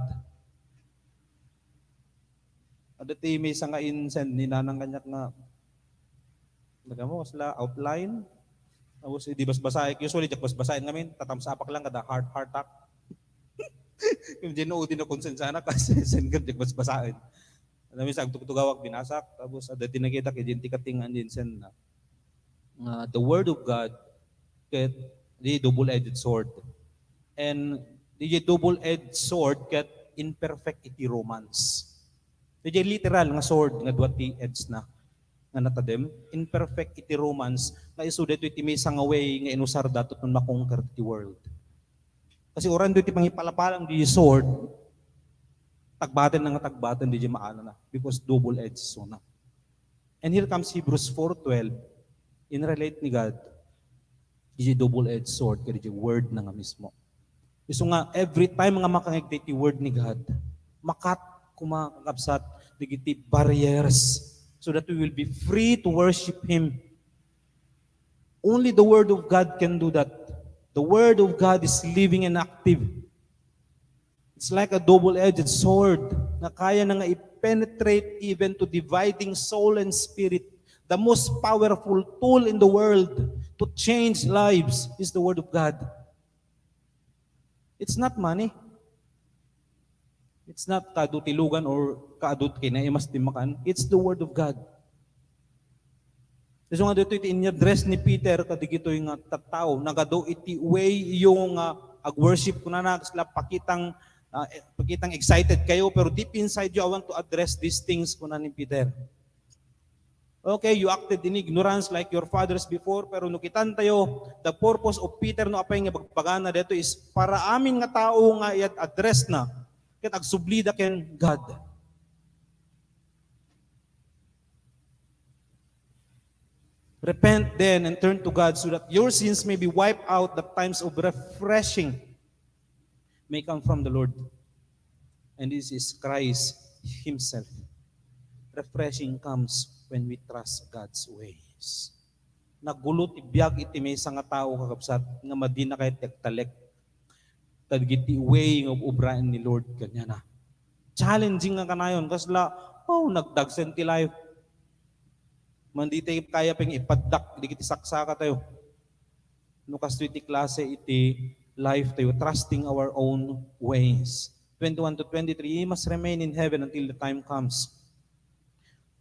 Adda ti maysa nga in-send ni nanang kaniak nga, nagamo, kasla outline. Tapos, idi basbasaek, usually, diak basbasaen ngamin, tatamsapak lang kada heart, heart attack. Yung Ginoo, di na konsensya na kasi send ka, diak basbasaen. Alam mo, sa agtugtugawak, binasak, tapos, adda ti nakita, kay di ti katingan din send na. Nga the word of God, ket, di double-edged sword. And di double-edged sword, ket imperfect iti romance. Diay literal nga sword nga dua ti edge na nga natadem, imperfect iti romance, nga isu daytoy ti maysa nga way nga inusar dato ton makonquer ti world. Kasi uray daytoy ti pangipalapalam di sword, tagbaten na nga tagbaten di maala na because double-edged sword na. And here comes Hebrews four twelve, in relate ni God, diay double-edged sword, kadi diay word na nga mismo. Isu nga, every time nga makangeg ti word ni God, makat kuma, kakabsat, dagiti barriers so that we will be free to worship Him. Only the word of God can do that. The word of God is living and active. It's like a double-edged sword nga kaya na nga i-penetrate even to dividing soul and spirit. The most powerful tool in the world to change lives is the word of God. It's not money. It's not kaadu ti lugan or kaadu ti kinaimas ti makan. It's the Word of God. Isu nga ditoy ti in-address ni Peter kadigitoy nga tattao, nagadu iti way yo nga ag-worship, kunana, kasla pakitang, ah, pakitang excited kayo, pero deep inside you, I want to address these things, kuna ni Peter. Okay, you acted in ignorance like your fathers before, pero no kitan tayo, the purpose of Peter, no apay nga bagbagana dito is para amin nga tao nga i-address na, ket agsubli da ken God. Repent then and turn to God so that your sins may be wiped out, that times of refreshing may come from the Lord. And this is Christ Himself. Refreshing comes when we trust God's ways. Nagulo ti biag iti maysa nga tao, kakabsat, nga madi na kayat ti agtalek kadagiti way nga ubraen ni Lord kaniana. Challenging nga kanayon, kasla, oh, nagdagsen ti life. Madi tayo kaya pay nga ipaddak dagiti saksaka tayo. No kastoy ti klase iti life tayo, trusting our own ways. Twenty-one to twenty-three, "Ye must remain in heaven until the time comes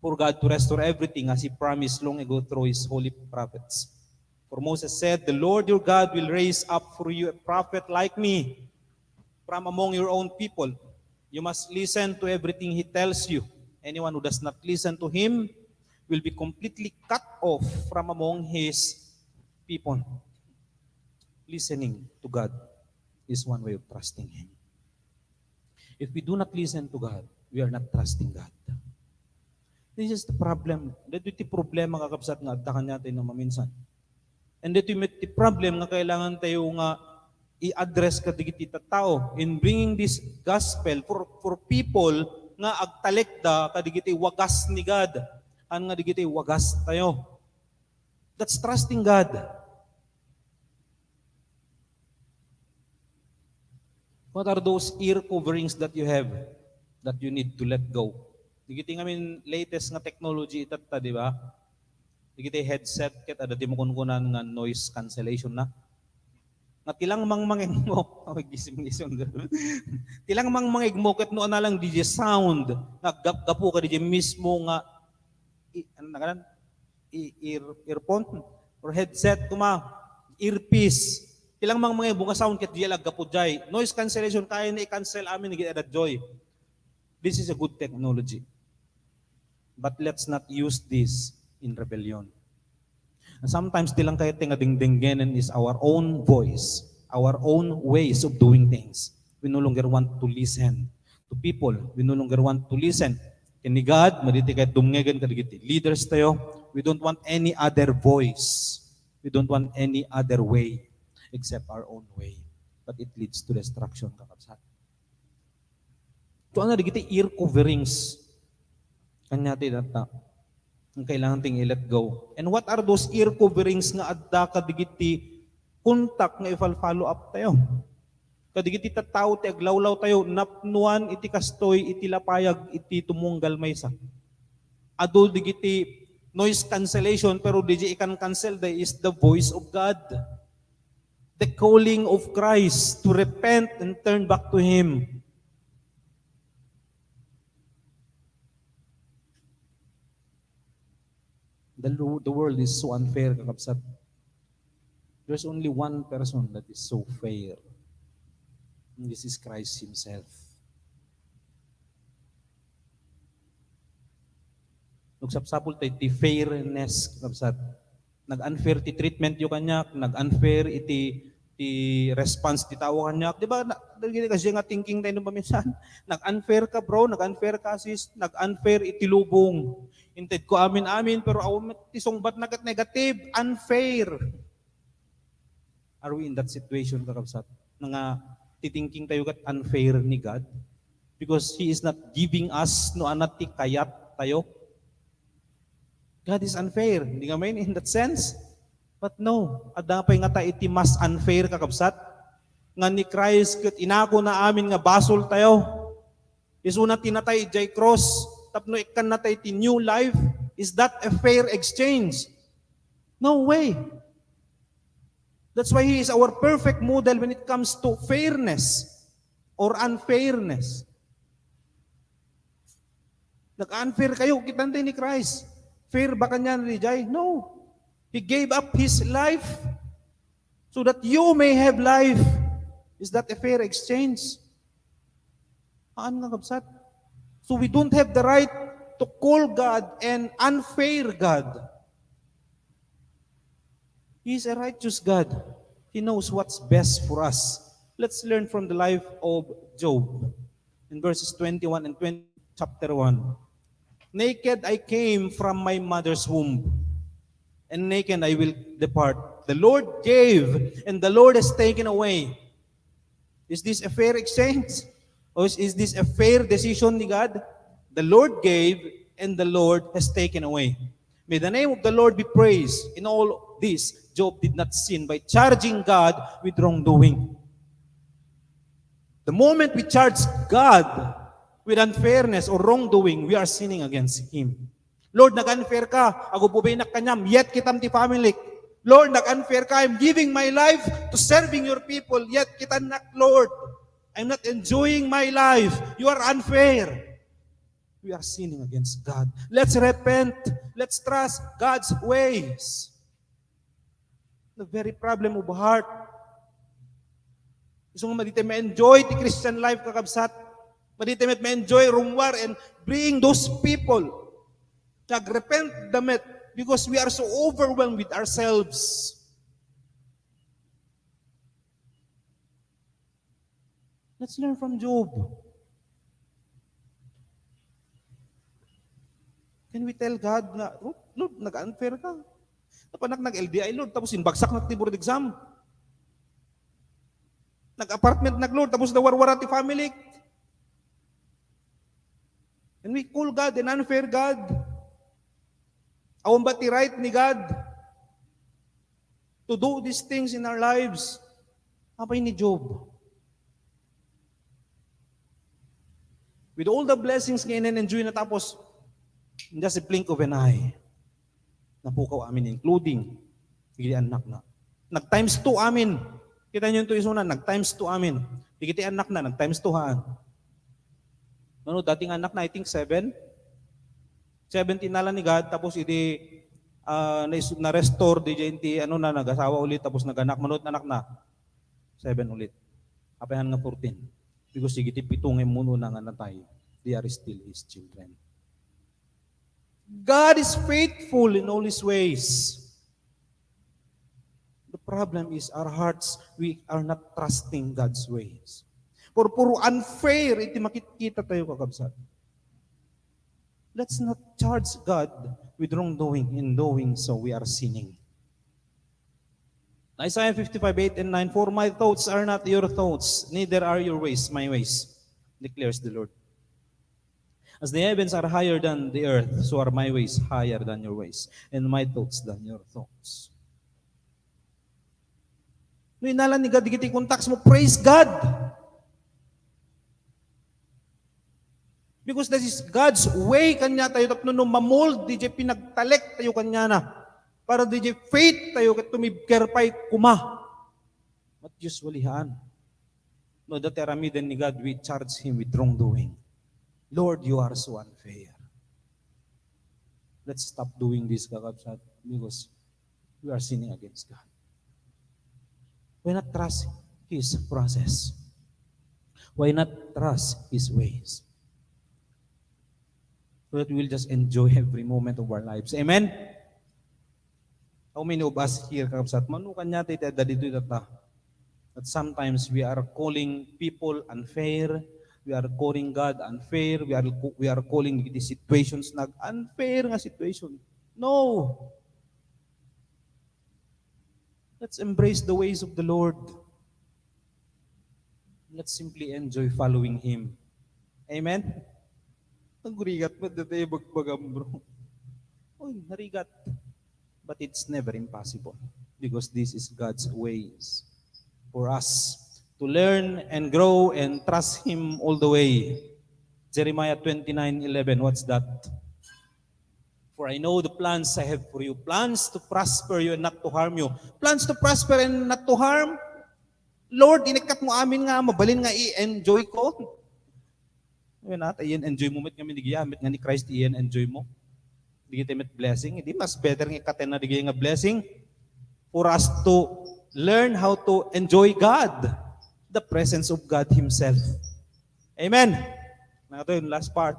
for God to restore everything as He promised long ago through His holy prophets. For Moses said, 'The Lord your God will raise up for you a prophet like me from among your own people. You must listen to everything he tells you. Anyone who does not listen to him will be completely cut off from among his people.'" Listening to God is one way of trusting Him. If we do not listen to God, we are not trusting God. This is the problem. Dito ti problema, kakabsat, nga adda kaniatayo maminsan. And dito met ti problem nga kailangan tayo nga i-address kadagiti tattao in bringing this gospel for, for people nga agtalekda kadagiti wagas ni God, haan nga dagiti wagas tayo. That's trusting God. What are those ear coverings that you have that you need to let go? Dagiti ngamin latest nga technology itatta, di ba? Dagiti headset ket adda ti makunkunan nga noise cancellation na. Nga ti langmangmangegmo, oh, gising-gising. Ti langmangmangegmo ket no ania lang diay sound nga gap-, gapu kadiay mismo nga i-, ano na kanan? I-, ear-, earphone or headset koma, earpiece. Ti langmangmangegmo nga sound ket diay la aggapu diay. Noise cancellation, kayana i-cancel amin dagiti adda diay. This is a good technology. But let's not use this in rebellion. And sometimes, ti lang kayat nga dingdinggenan is our own voice, our own ways of doing things. We no longer want to listen to people. We no longer want to listen ken ni God, madi ti kayat dumngegen kadagiti leaders tayo. We don't want any other voice. We don't want any other way except our own way. But it leads to destruction, kakabsat. Ania dagiti ear coverings kaniatayo tatta nga kailangan ti i-let go. And what are those ear coverings nga adda kadagiti kontak nga i-follow up tayo? Kadagiti tattao ti aglawlaw tayo, napnoan iti kastoy iti lapayag iti tumunggal maysa. Adu dagiti noise cancellation, pero diay ikan-cancel, that is the voice of God. The calling of Christ to repent and turn back to Him. The, lo- the world is so unfair, kakabsat. There's only one person that is so fair. And this is Christ Himself. Nagsapsapul tayo ti fairness, kakabsat. Nag-unfair ti treatment yo kaniak, nag-unfair iti, ti response ti tao kaniak. Di ba, na, dagiti kasi nga thinking tayo no paminsan. Nag-unfair ka, bro, nag-unfair ka, sis, nag-unfair iti lubong. Intedko amin-amin, pero awan met ti sungbat na ket negative, unfair. Are we in that situation, kakabsat? Nga tithinking tayo ket unfair ni God? Because He is not giving us no ania ti kayat tayo. God is unfair. Di ngamin in that sense. But no, adda pay ngata iti mas unfair, kakabsat, nga ni Christ ket inako na amin nga basol tayo. Isuna ti natay idiay cross tapno ikkanna tayo ti new life. Is that a fair exchange? No way. That's why He is our perfect model when it comes to fairness or unfairness. Nag-unfair kayo, kitan tayo ni Christ. Fair ba kanya ni Jai? No. He gave up his life so that you may have life. Is that a fair exchange? Haan nga kabsat. So we don't have the right to call God an unfair God. He is a righteous God. He knows what's best for us. Let's learn from the life of Job in verses twenty-one and twenty, chapter one. "Naked I came from my mother's womb, and naked I will depart. The Lord gave, and the Lord has taken away." Is this a fair exchange? Or is, is this a fair decision ni God? The Lord gave, and the Lord has taken away. May the name of the Lord be praised. In all this, Job did not sin by charging God with wrongdoing. The moment we charge God with unfairness or wrongdoing, we are sinning against Him. "Lord, nag-unfair ka, agububay nak kaniam, yet kitam ti family. Lord, nag-unfair ka, I'm giving my life to serving your people, yet kitan nak, Lord. I'm not enjoying my life. You are unfair." We are sinning against God. Let's repent. Let's trust God's ways. The very problem of heart. Isu nga madi tayo ma-enjoy ti Christian life, kakabsat. Madi tayo ma-enjoy rummuar and bring those people. Nagrepent da met because we are so overwhelmed with ourselves. Let's learn from Job. Can we tell God nga, "Oh, Lord, nag-unfair ka. Napanak nag-L D I, Lord, tapos imbagsak nak ti board exam. Nag-apartment nak, Lord, tapos nawarwara ti family." Can we call God an unfair God? Awan ba ti right ni God to do these things in our lives? Apay ni Job? With all the blessings nga in-enjoy na, tapos, in just a blink of an eye, napukaw amin, including dagiti annakna. Nag-times two amin. Kita niyo ito isuna, nag-times two amin. Dagiti annakna, nag-times two haan. Ano, dating annakna, I think, seven? Seven ti innala ni God, tapos idi, ah, nais-, na-restore, di dyan ti, ano na, nag-asawa ulit, tapos nag-anak, manut anak na. Seven ulit. Apay haan nga fourteen? Because dagiti pito nga immuno na nga natay, they are still His children. God is faithful in all His ways. The problem is our hearts, we are not trusting God's ways. Purpuro unfair iti makitkita tayo, kakabsat. Let's not charge God with wrongdoing. In doing so, we are sinning. Isaiah fifty-five, eight and nine, "For my thoughts are not your thoughts, neither are your ways my ways, declares the Lord. As the heavens are higher than the earth, so are my ways higher than your ways, and my thoughts than your thoughts." No innala ni God dagiti contacts mo, praise God. Because that is God's way kaniatayo tapno no mamold diay pinagtalek tayo kaniana, para diay faith tayo ket tumibker pay koma. But usually, haan. No, dati aramiden ni God, we charge Him with wrongdoing. "Lord, you are so unfair." Let's stop doing this, kakabsat, because we are sinning against God. Why not trust His process? Why not trust His ways? So that we will just enjoy every moment of our lives. Amen? How many of us here, kakabsat, mano kaniatayo ti adda ditoy tatta? That sometimes we are calling people unfair, we are calling God unfair, we are, we are calling the situations nag-unfair nga situation. No! Let's embrace the ways of the Lord. Let's simply enjoy following Him. Amen? Nagrigat man dati bagbagam, bro. Oy, narigat. But it's never impossible because this is God's ways for us to learn and grow and trust Him all the way. Jeremiah twenty-nine eleven, what's that? "For I know the plans I have for you, plans to prosper you and not to harm you." Plans to prosper and not to harm? Lord, inikkat mo amin nga mabalin nga i-enjoy ko. Wen, ata, iyan enjoy mo met ngamin, di giya, met nga ni Christ, iyan enjoy mo. Di kita met blessing. Di mas better nga ikatenna di giya nga blessing for us to learn how to enjoy God, the presence of God Himself. Amen. Nakato yung last part.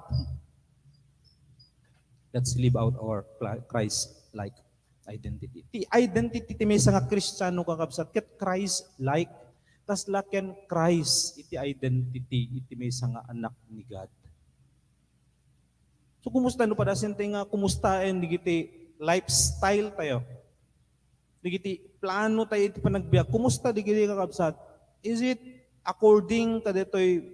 Let's live out our Christ-like identity. Ti identity ti maysa nga Kristiano, kakabsat, ket Christ-like. Kasla ken Christ iti identity iti maysa nga anak ni God. So, kumusta no padasin tayo nga kumustaen digiti lifestyle tayo? Digiti plano tayo iti panagbiag. Kumusta digiti, kakabsat? Is it according kaditoy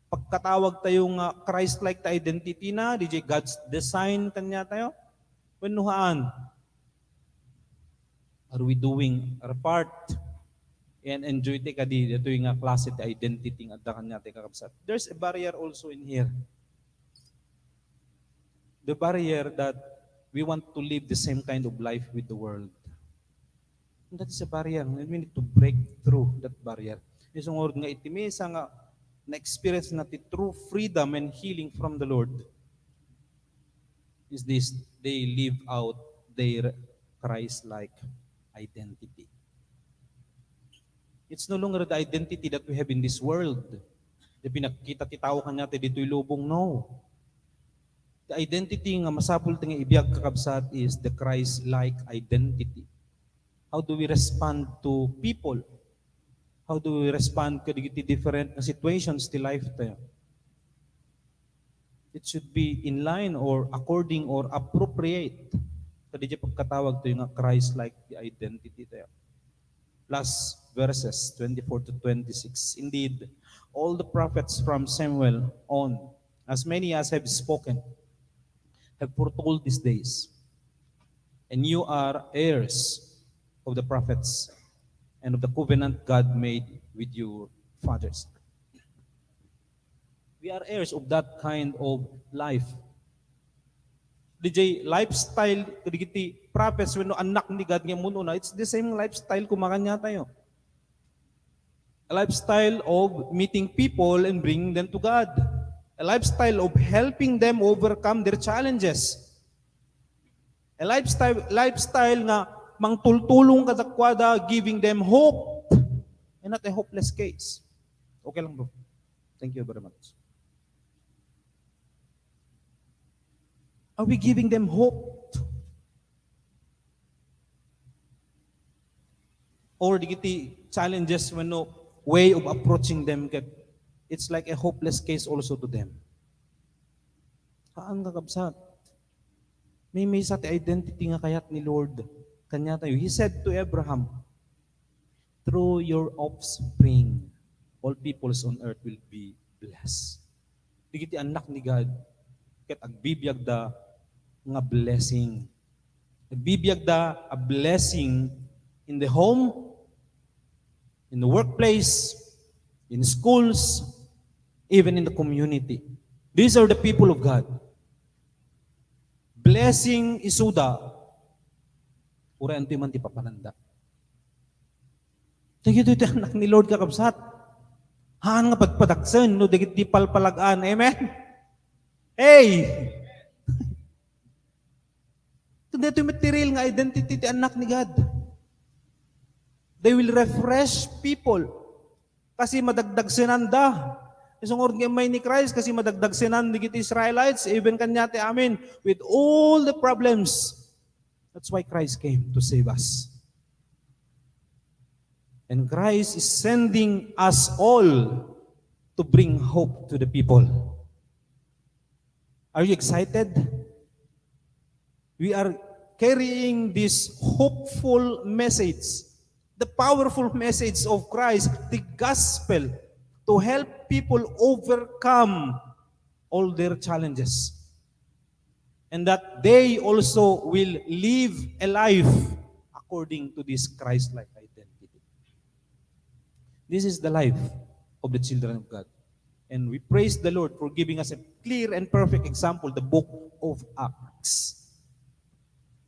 pagkatawag tayo nga Christ-like ta identity na, D J, God's design kanya tayo? Wenno haan? Are we doing our part? And enjoy ti kadi, ditoy nga klase ti identity nga adda kanya ti, kakabsat. There's a barrier also in here. The barrier that we want to live the same kind of life with the world. And that is a barrier. And we need to break through that barrier. Isungod nga iti maysa nga na-experience na ti true freedom and healing from the Lord is this, they live out their Christ-like identity. It's no longer the identity that we have in this world. Di pinagkita ti tao kanya ti ditoy lubong, no. The identity nga masapul ti nga ibiag, kakabsat, is the Christ-like identity. How do we respond to people? How do we respond kadagiti different nga situations ti life tayo? It should be in line or according or appropriate kadagiti pagkatawag tayo nga Christ-like ti identity tayo. Last verses, twenty-four to twenty-six. Indeed, all the prophets from Samuel on, as many as have spoken, have foretold these days. And you are heirs of the prophets and of the covenant God made with your fathers. We are heirs of that kind of life. D J, lifestyle kadagiti prophets wenno anak ni God nga immun-una, it's the same lifestyle kumakanya tayo. A lifestyle of meeting people and bringing them to God. A lifestyle of helping them overcome their challenges. A lifestyle, lifestyle nga mangtultulong kadakuada, giving them hope and not a hopeless case. Okay lang, bro. Thank you very much. Are we giving them hope? Or dagiti challenges wenno way of approaching them, ket it's like a hopeless case also to them. Haan, kakabsat. Maymaysa ti identity nga kayat ni Lord kaniatayo. He said to Abraham, "Through your offspring, all peoples on earth will be blessed." Dagiti anak ni God, ket agbibiagda nga blessing. Agbibiagda a blessing in the home, in the workplace, in schools, even in the community. These are the people of God. Blessing isuda, uray antoy man ti papananda. Dagitoy ti anak ni Lord, kakabsat. Haan nga pagpadaksen no dagiti palpalag-an. Amen? Hey! Dagitoy met ti real nga identity ti anak ni God. They will refresh people. Kasi madagdagsenanda. Isungod nga immay ni Christ, kasi madagdagsenan dagiti Israelites, even kaniatayo amin, with all the problems. That's why Christ came to save us. And Christ is sending us all to bring hope to the people. Are you excited? We are carrying this hopeful message, the powerful message of Christ, the gospel, to help people overcome all their challenges. And that they also will live a life according to this Christ-like identity. This is the life of the children of God. And we praise the Lord for giving us a clear and perfect example, the book of Acts.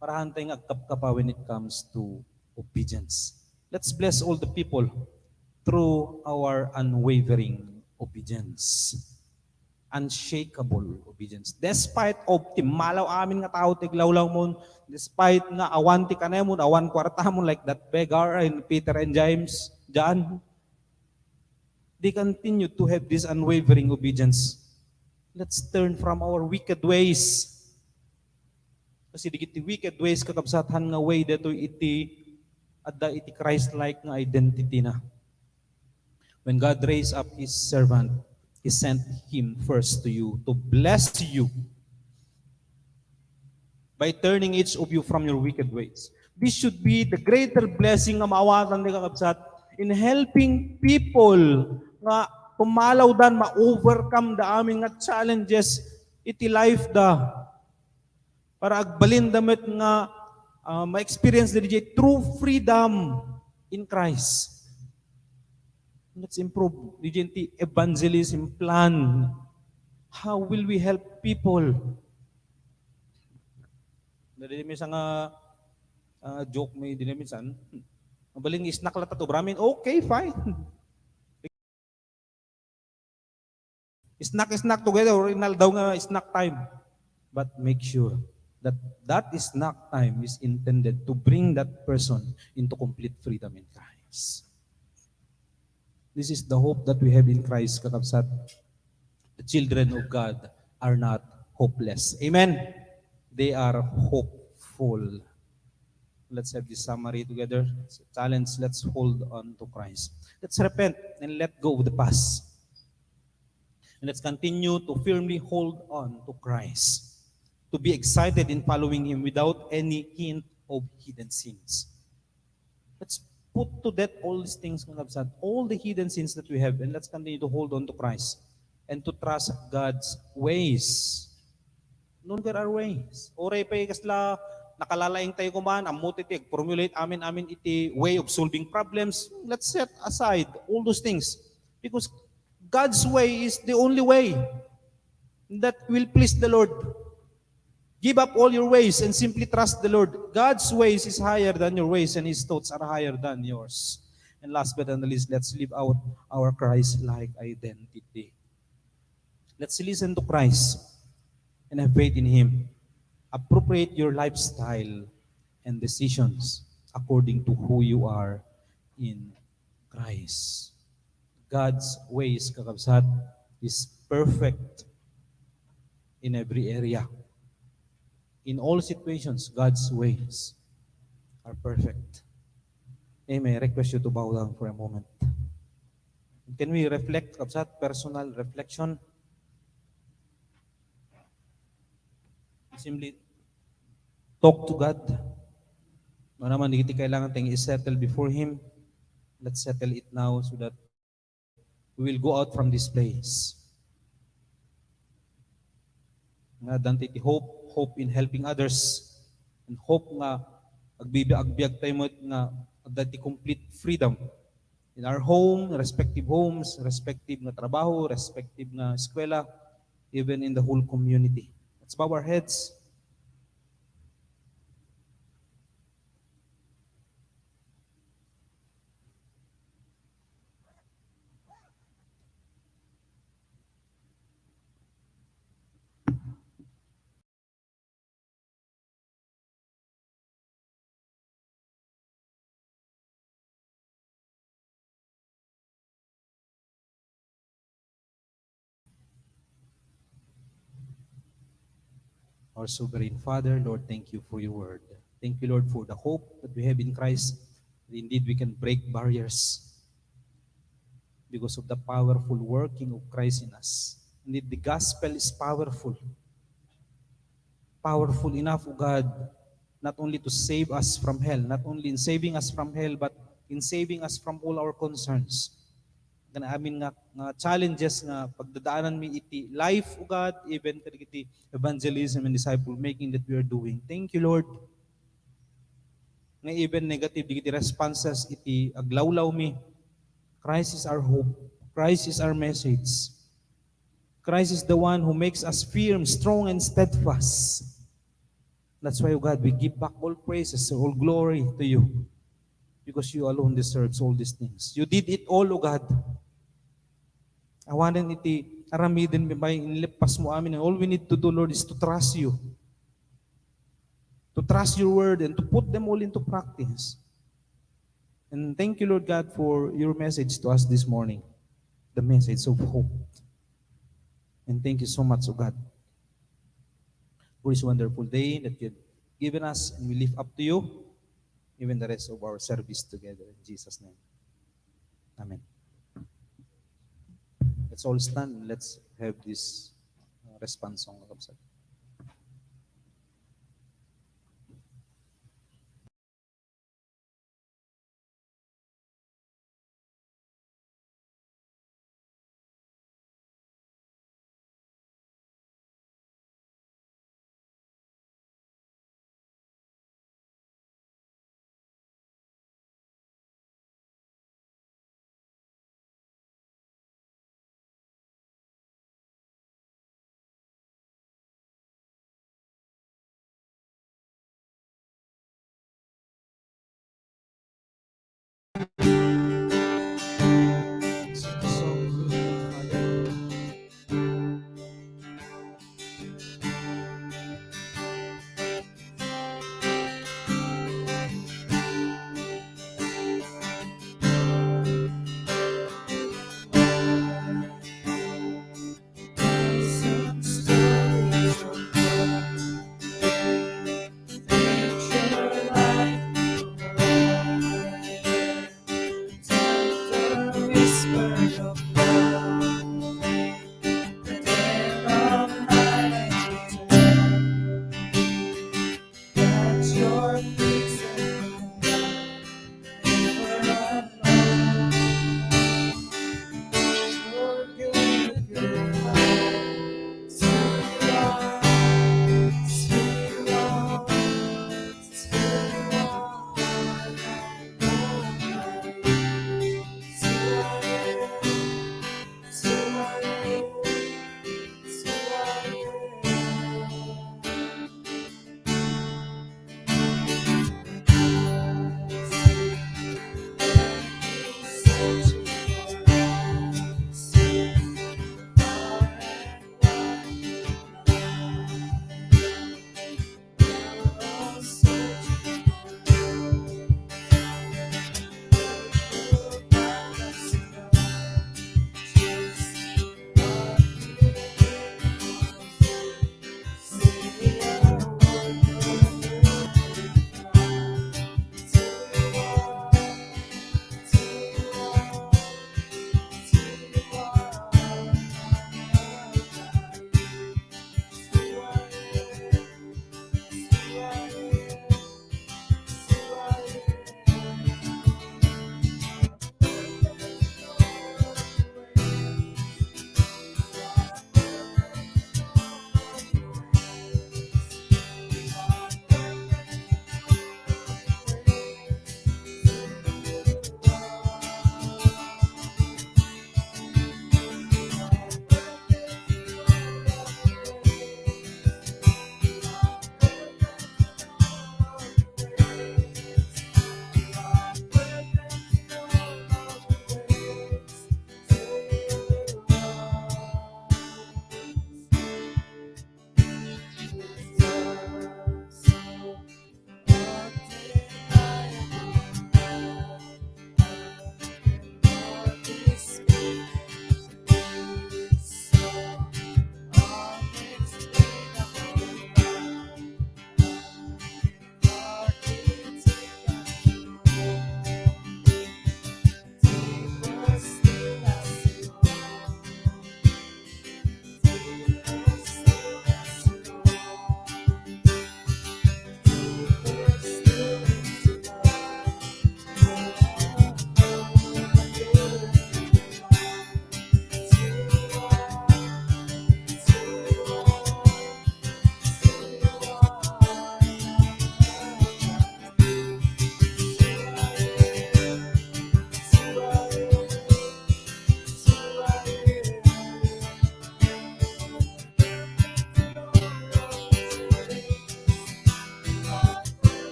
Para haan tayo nga agkapkapa when it comes to obedience. Let's bless all the people through our unwavering obedience. unshakable obedience. Despite of ti malaw amin nga tao ti aglawlawmon, despite nga awan ti kanamon, awan kuartamon, like that beggar in Peter and James, John, they continued to have this unwavering obedience. Let's turn from our wicked ways. Kasi dagiti wicked ways, kakabsat, haan nga way daytoy iti adda iti Christ-like nga identity na. When God raised up His servant, He sent him first to you to bless you by turning each of you from your wicked ways. This should be the greater blessing nga maawatan ti, kakabsat, in helping people nga pumalawdan, ma-overcome da amin nga challenges iti life da. Para agbalinda met nga, ah, ma-experience da diay true freedom in Christ. Let's improve diay ti evangelism plan. How will we help people? Daydi minsan nga, ah, joke mi daydi minsan. Mabalin nga snack latta ti ubramin. Okay, fine. Snack, snack together, or inaldaw nga snack time. But make sure that that snack time is intended to bring that person into complete freedom in Christ. This is the hope that we have in Christ, kakabsat. The children of God are not hopeless. Amen? They are hopeful. Let's have this summary together. It's a challenge. Let's hold on to Christ. Let's repent and let go of the past. And let's continue to firmly hold on to Christ, to be excited in following Him without any hint of hidden sins. Let's put to death all these things, mga kabsat, all the hidden sins that we have, and let's continue to hold on to Christ and to trust God's ways. No longer our ways. Uray pay kasla nakalalaing tayo kuman, ammo ti ag-formulate amin-amin iti way of solving problems. Let's set aside all those things. Because God's way is the only way that will please the Lord. Give up all your ways and simply trust the Lord. God's ways is higher than your ways, and His thoughts are higher than yours. And last but not the least, let's live out our Christ-like identity. Let's listen to Christ and have faith in Him. Appropriate your lifestyle and decisions according to who you are in Christ. God's ways, kakabsat, is perfect in every area. In all situations, God's ways are perfect. Amen. I request you to bow down for a moment. Can we reflect, kabsat, personal reflection? Simply talk to God. No naman, dagiti kailangan tayong i-settle before Him. Let's settle it now so that we will go out from this place nga adda ti hope, hope in helping others, and hope nga agbibi-, agbiag tayo met nga adda ti complete freedom in our home, respective homes, respective nga trabaho, respective nga eskwela, even in the whole community. Let's bow our heads. Our Sovereign Father, Lord, thank you for your word. Thank you, Lord, for the hope that we have in Christ. That indeed, we can break barriers because of the powerful working of Christ in us. Indeed, the gospel is powerful. Powerful enough, O God, not only to save us from hell, not only in saving us from hell, but in saving us from all our concerns. Kan amin nga, nga challenges nga pagdadaanan mi iti life, O God, even kadagiti evangelism and disciple making that we are doing. Thank you, Lord. Nga even negative dagiti responses iti aglawlaw mi, Christ is our hope. Christ is our message. Christ is the one who makes us firm, strong, and steadfast. That's why, O God, we give back all praises and all glory to you, because you alone deserves all these things. You did it all, O God. Awanen iti aramiden mi pay, inleppasmo amin. And all we need to do, Lord, is to trust you. To trust your word and to put them all into practice. And thank you, Lord God, for your message to us this morning, the message of hope. And thank you so much, O God, for this wonderful day that you've given us, and we lift up to you even the rest of our service together. In Jesus' name, amen. Let's all stand and let's have this, uh, response song, Kapsat.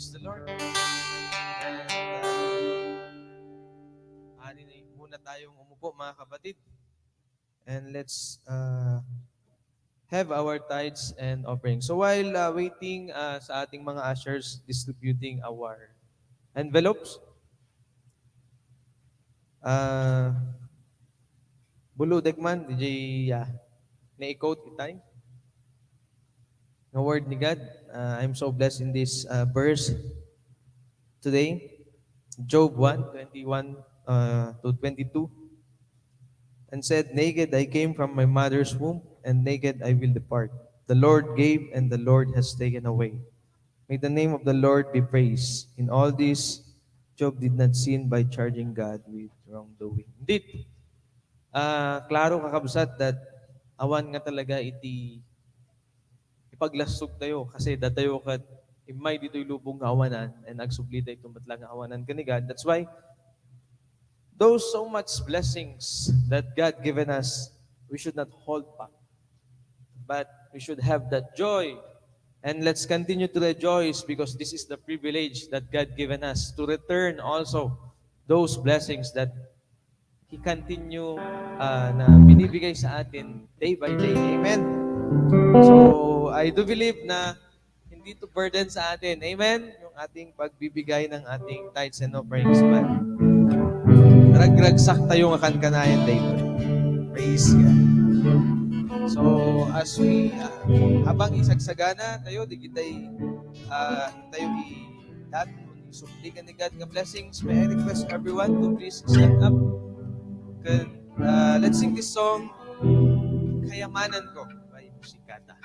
Praise the Lord. And, uh, ari na muna tayong umupo, mga kapatid. And let's, uh, have our tithes and offerings. So while, uh, waiting, uh, sa ating mga ushers distributing our envelopes, uh, buludek man, D J, uh, na-quote itay nga word ni God. Uh, I'm so blessed in this, uh, verse today. Job one twenty-one, uh, to twenty-two, and said, "Naked I came from my mother's womb, and naked I will depart. The Lord gave, and the Lord has taken away. May the name of the Lord be praised." In all this, Job did not sin by charging God with wrongdoing. Indeed, ah, klaro, kakabsat, that awan nga talaga iti ipaglastog tayo, kasi datayo ket immay ditoy lubong nga awanan, and agsubli tayo iti met la nga awanan ken ni God. That's why those so much blessings that God given us, we should not hold back, but we should have that joy. And let's continue to rejoice, because this is the privilege that God given us to return also those blessings that He continue, ah, na binibigay sa atin day by day. Amen? So, I do believe na hindi to burden sa atin. Amen? Yung ating pagbibigay ng ating tithes and offerings man. Ragragsak tayo nga kankanayan day. Praise God. So, as we, ah, habang isagsagana tayo, di kita, ah, tayo i-, that, isubli ka ni God nga blessings, may I request everyone to please stand up. Can, uh, let's sing this song, Kayamanan Ko, by Musikata.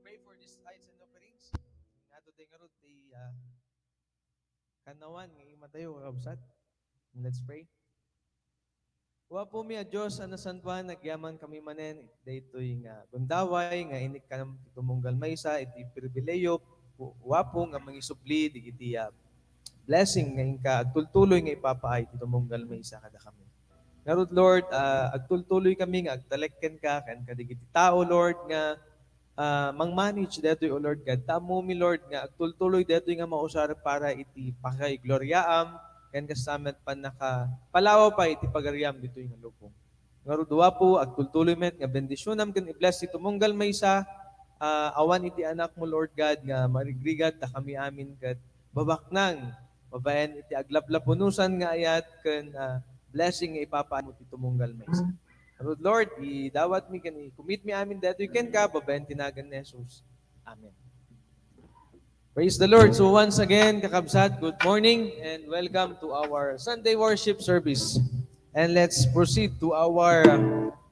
Pray for these tithes and offerings. Nga today nga rod, ti, ah, kanawan nga imatayo, kakabsat. Let's pray. Apo mi a Dios a nasantoan, agyaman kami manen daytoy nga gundaway nga inikkan ti tumunggal maysa iti pribilehiyo, Apo, nga mangisubli dagiti, ah, blessing nga inka agtultuloy nga ipapaay ti tumunggal maysa kadakami. Ngarud, Lord, ah, agtultuloy kami nga agtalek kenka, ken kadagiti tao, Lord, nga ah, mang-manage daytoy, O Lord God. Ta ammomi, Lord, nga agtultuloy daytoy nga mausar para iti pakaigloriaam, ken kasta met pannakapalawa pay iti pagariam ditoy nga lubong. Ngarud, O Apo, agtultuloy met nga bendisionam ken i-bless ti tumunggal maysa, ah, awan iti anakmo, Lord God, nga marigrigat, ta kami amin ket babaknang babaen iti aglaplapunosan nga ayat ken, ah, blessing nga ipapaaymo ti tumunggal maysa. Ngarud, Lord, idawatmi ken i-commit-mi amin daytoy kenka babaen ti nagan ni Jesus. Amen. Praise the Lord. So once again, kakabsat, good morning and welcome to our Sunday worship service. And let's proceed to our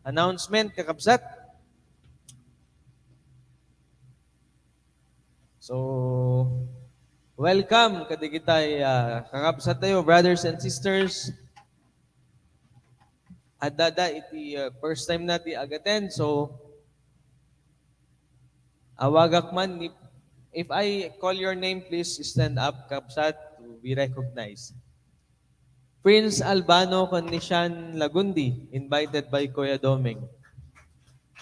announcement, kakabsat. So, welcome kadagitay, ah, kakabsat tayo, brothers and sisters. Adda da iti, ah, first time na ti ag-attend. So, awagak man, if, if I call your name, please stand up, kabsat, to be recognized. Prince Albano ken ni Sean Lagundi, invited by Kuya Doming.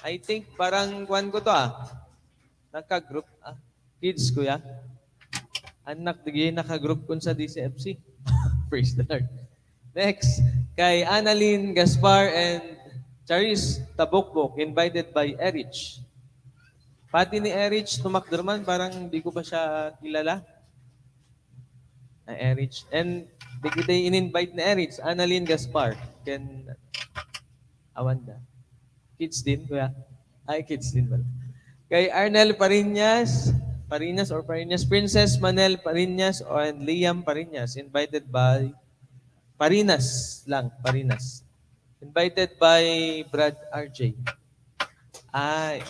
I think parang kuan ko to, ah. Naka-group, ah. Kids, Kuya. Annak, digi naka-group kun sa D C F C. Praise the Lord. Next, kay Annalyn Gaspar and Charis Tabukbok, invited by Erich. Pati ni Erich, tumakder man, parang di ko pa siya kilala. Ah, Erich. And dagiti in-invite ni Erich, Annalyn Gaspar, ken awan da. Kids din, Kuya? Ay, kids din pala. Kay Arnel Pariñas, Pariñas or Pariñas, Princess Manel Pariñas, and Liam Pariñas, invited by Parinas lang, Parinas. Invited by Brad R J. Ay.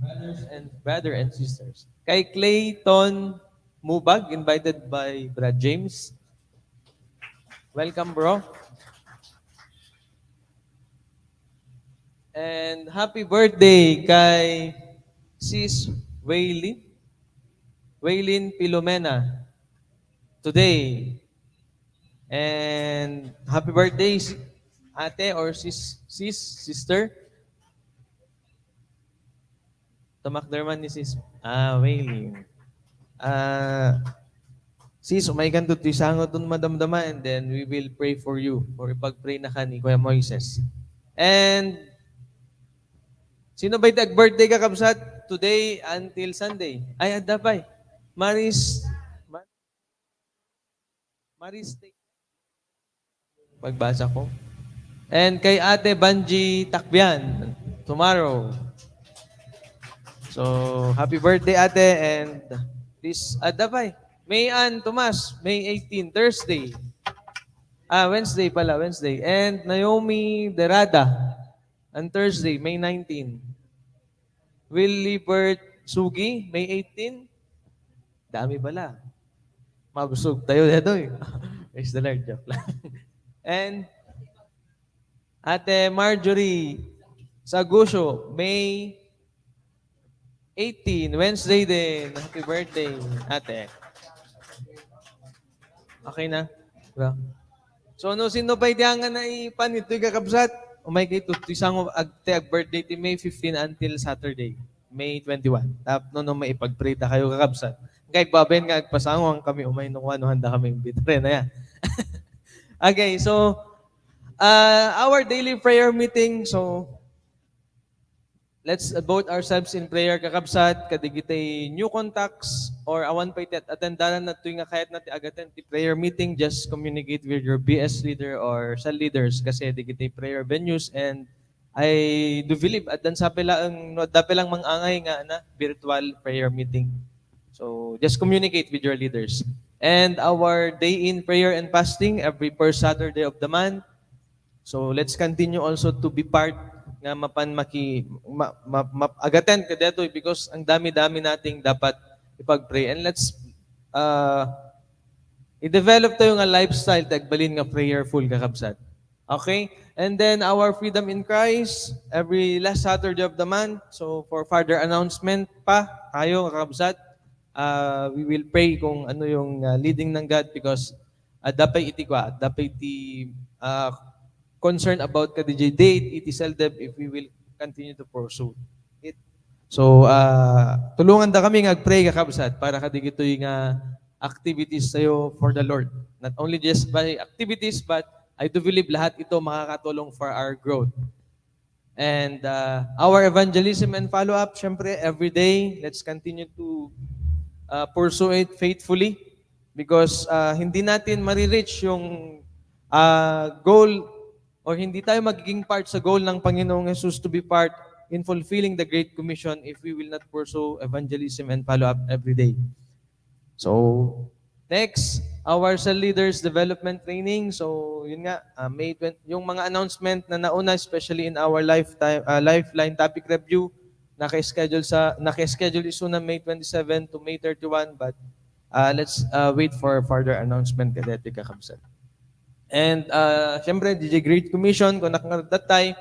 Brothers and, brother and sisters. Kay Clayton Mubag, invited by Brad James. Welcome, bro. And happy birthday kay Sis Waylin, Waylin Filomena today. And happy birthday, si-, ate or sis, sis, sister. Tumakder man ni Sis, ah, Waylin. Ah, sis, umaykan to, ti sango ton madamdama, and then we will pray for you, or ipag-pray na ka ni Kuya Moises. And sino ba iti ag-birthday, kakabsat? Today until Sunday. Ay, adda pay. Maris, Ma-, Maris Day. Pagbasa ko. And kay Ate Banji Takbian, tomorrow. So, happy birthday, Ate, and please, adda pay. May Ann Tomas, May eighteen, Thursday. Ah, Wednesday pala, Wednesday. And Naomi Derada, on Thursday, May nineteen. Willibert Sugi, May eighteen. Dami pala. Mabsog tayo detoy. Praise the Lord, joke lang. And Ate Marjorie Saguso, May eighteen, Wednesday din. Happy birthday, ate. Okay na? Bro. So, no, sino pay diay nga naipan itoy, kakabsat? Umay kayo, ti sango, ag-, ti ag-birthday ti May fifteen until Saturday, May twenty-one. Tapno, no, maipag-pray ta kayo, kakabsat. Kay babaen nga agpasango kami, umay no, ano, handa kami, imbitar na yan. Okay, so, uh, our daily prayer meeting, so, let's devote ourselves in prayer, kakabsat, kadagiti new contacts or awan pay ti at-, attendanan nattoy nga kayatna ti ag-attend ti prayer meeting, just communicate with your B S leader or cell leaders kasi dagiti prayer venues, and I do believe addan sa pay laeng, no, adda pay lang mang-angay nga, na, virtual prayer meeting. So, just communicate with your leaders. And our day in prayer and fasting every first Saturday of the month. So, let's continue also to be part nga mapan maki-, ma-, ma-, ma-, ag-attend ka detoy because ang dami-dami nating dapat ipag-pray. And let's, uh, i-develop tayo nga lifestyle ti agbalin nga prayerful, kakabsat. Okay? And then our Freedom in Christ, every last Saturday of the month. So, for further announcement pa tayo, kakabsat, uh, we will pray kung ano yung, uh, leading ng God because adda pay iti kua, adda pay iti, ah, concern about kadaydiay date, iti CELDEB, if we will continue to pursue it. So, ah, tulongandakami nga agpray, kakabsat, para kadagitoy nga activities tayo for the Lord. Not only just by activities, but I do believe lahat ito makakatulong for our growth. And, uh, our evangelism and follow-up, syempre, every day, let's continue to, uh, pursue it faithfully because, uh, hindi natin marireach yung, uh, goal or hindi tayo magiging part sa goal ng Panginoong Jesus to be part in fulfilling the Great Commission if we will not pursue evangelism and follow-up every day. So, next, our cell leaders development training. So, yun nga, ah, May twenty, yung mga announcement na nauna, especially in our lifetime, ah, Lifeline topic review, naka-schedule sa, naka-schedule isu na May twenty-seven to May thirty-one, but, ah, let's, ah, wait for further announcement, kadaytoy, kakabsat. And, ah, syempre, D J Great Commission, kung nakangarad that time,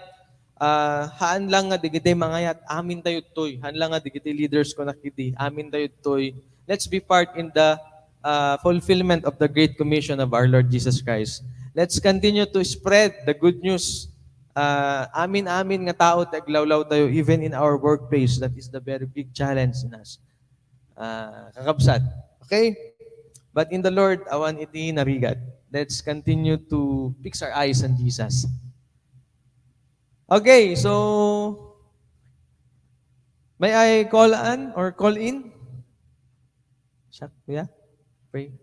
ah, haan lang nga dagiti mangayat, amin tayo toy. Haan lang nga dagiti leaders ko nakiti, amin tayo toy. Let's be part in the, ah, fulfillment of the Great Commission of our Lord Jesus Christ. Let's continue to spread the good news. Ah, amin-amin nga tao ti aglawlaw tayo, even in our workplace. That is the very big challenge in us. Ah, kakabsat. Okay? But in the Lord, awan iti narigat. Let's continue to fix our eyes on Jesus. Okay, so may I call an or call in? Siak, kuya? Pray.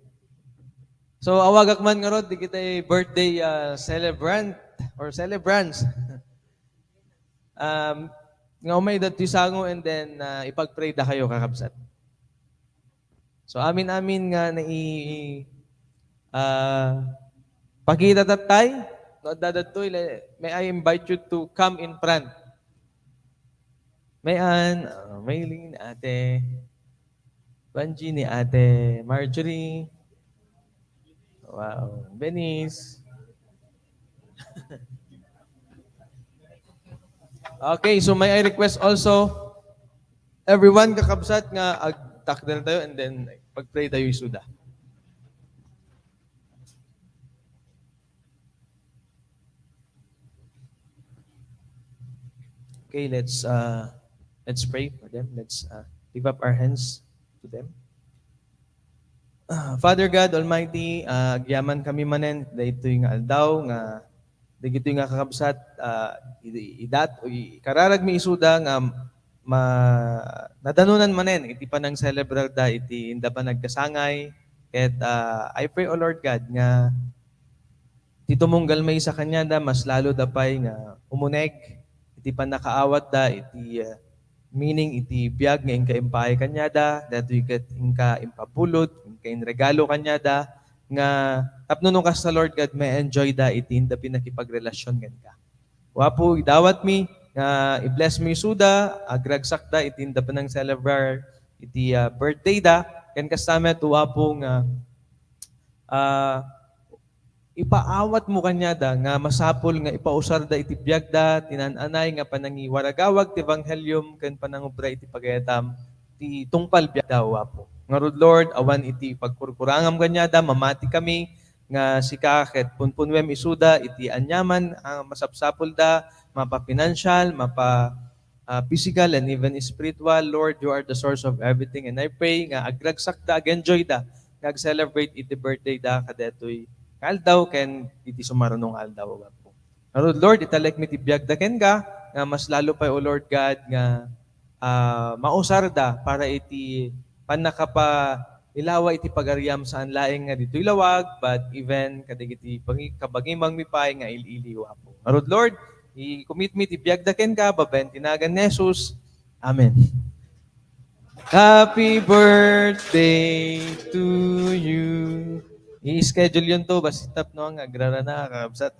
So, awagak man ngarud, dagiti birthday, ah, celebrant or celebrants. Um, nga umay ditoy sango, and then, ah, ipag-pray da kayo, kakabsat. So, amin-amin nga nai-, ah, pakita tattay, no, adda ditoy, le-, may I invite you to come in front. May Ann, ah, Maylene, Ate Banji, ni Ate Marjorie. Wow, Benice. Okay, so may I request also everyone, kakabsat, nga agtakder tayo and then pag-pray tayo isuda. Okay, let's, uh, let's pray for them. Let's, uh, lift up our hands to them. Ah, Father God Almighty, ah, agyaman kami manen daytoy nga aldaw nga dagitoy nga kakabsat, ah, i-, idat-, ikararag mi isuda nga ma-, nadanunan manen iti panangselebrar da iti inda panagkasangay. Ket, ah, I pray, O Lord God, nga ti tumunggal maysa kaniada, mas lalo da pay nga umuneg iti pannakaawatda iti, ah, meaning iti biag nga inka impaay kaniada, daytoy ket inka impabulod, inka inregalo kaniada, nga tapno no kasta, Lord God, ma-enjoy da iti inda pinakipagrelasyon kenka. O Apo, idawatmi nga i-bless mo isuda, agragsakda iti inda panangselebrar iti, ah, birthday da, ken kasta met, O Apo, nga, ah, ipaawatmo kaniada nga masapul nga ipausarda iti biagda ti naan-anay nga panangiwaragawag ti ebanghelyo ken panangubra iti pagayatam ti tungpal biagda, O Apo. Ngarud, Lord, awan iti pagkurkurangam kaniada, mamati kami nga sika ket punpunwem isuda iti aniaman a masapsapulda, mapa-financial, mapa, ah, physical and even spiritual. Lord, you are the source of everything. And I pray nga agragsakda, ag-enjoy da, nga ag-celebrate iti birthday da kadaytoy nga aldaw ken iti sumaruno nga aldaw, O Apo. Ngarud, Lord, italekmi ti biagda kenka, nga mas lalo pay, O Lord God, nga, ah, mausarda para iti pannakapailawa iti pagariam, saan laeng nga ditoy lawag, but even kadagiti pangi-, kabagimangmi pay nga il-ili, O Apo. Ngarud, Lord, i-commit mi ti biagda kenka, babaen ti nagan ni Jesus. Amen. Happy birthday to you. I-schedule yun to, basta tapno nga agrarana, kakabsat.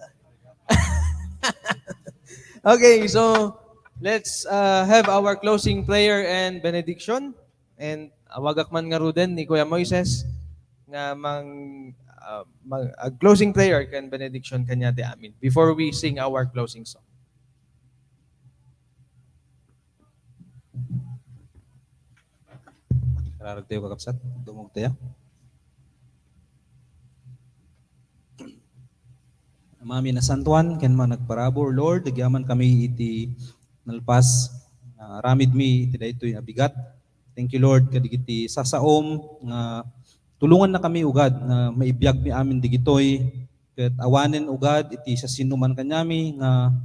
Okay, so let's, uh, have our closing prayer and benediction. And awagak man ngaruden ni Kuya Moises nga mang, uh, mang, uh, closing prayer ken benediction kaniada amin before we sing our closing song. Kararag tayo, kakabsat. Dumog tayo. Amanmi a nasantoan ken managparabur, Lord, agyaman kami iti nalpas nga aramidmi iti daytoy a bigat. Thank you, Lord, kadagiti sasaom nga tulongannakami, O God, nga maibiagmi amin digitoy. Ket awanen, O God, iti siasinoman kaniami nga,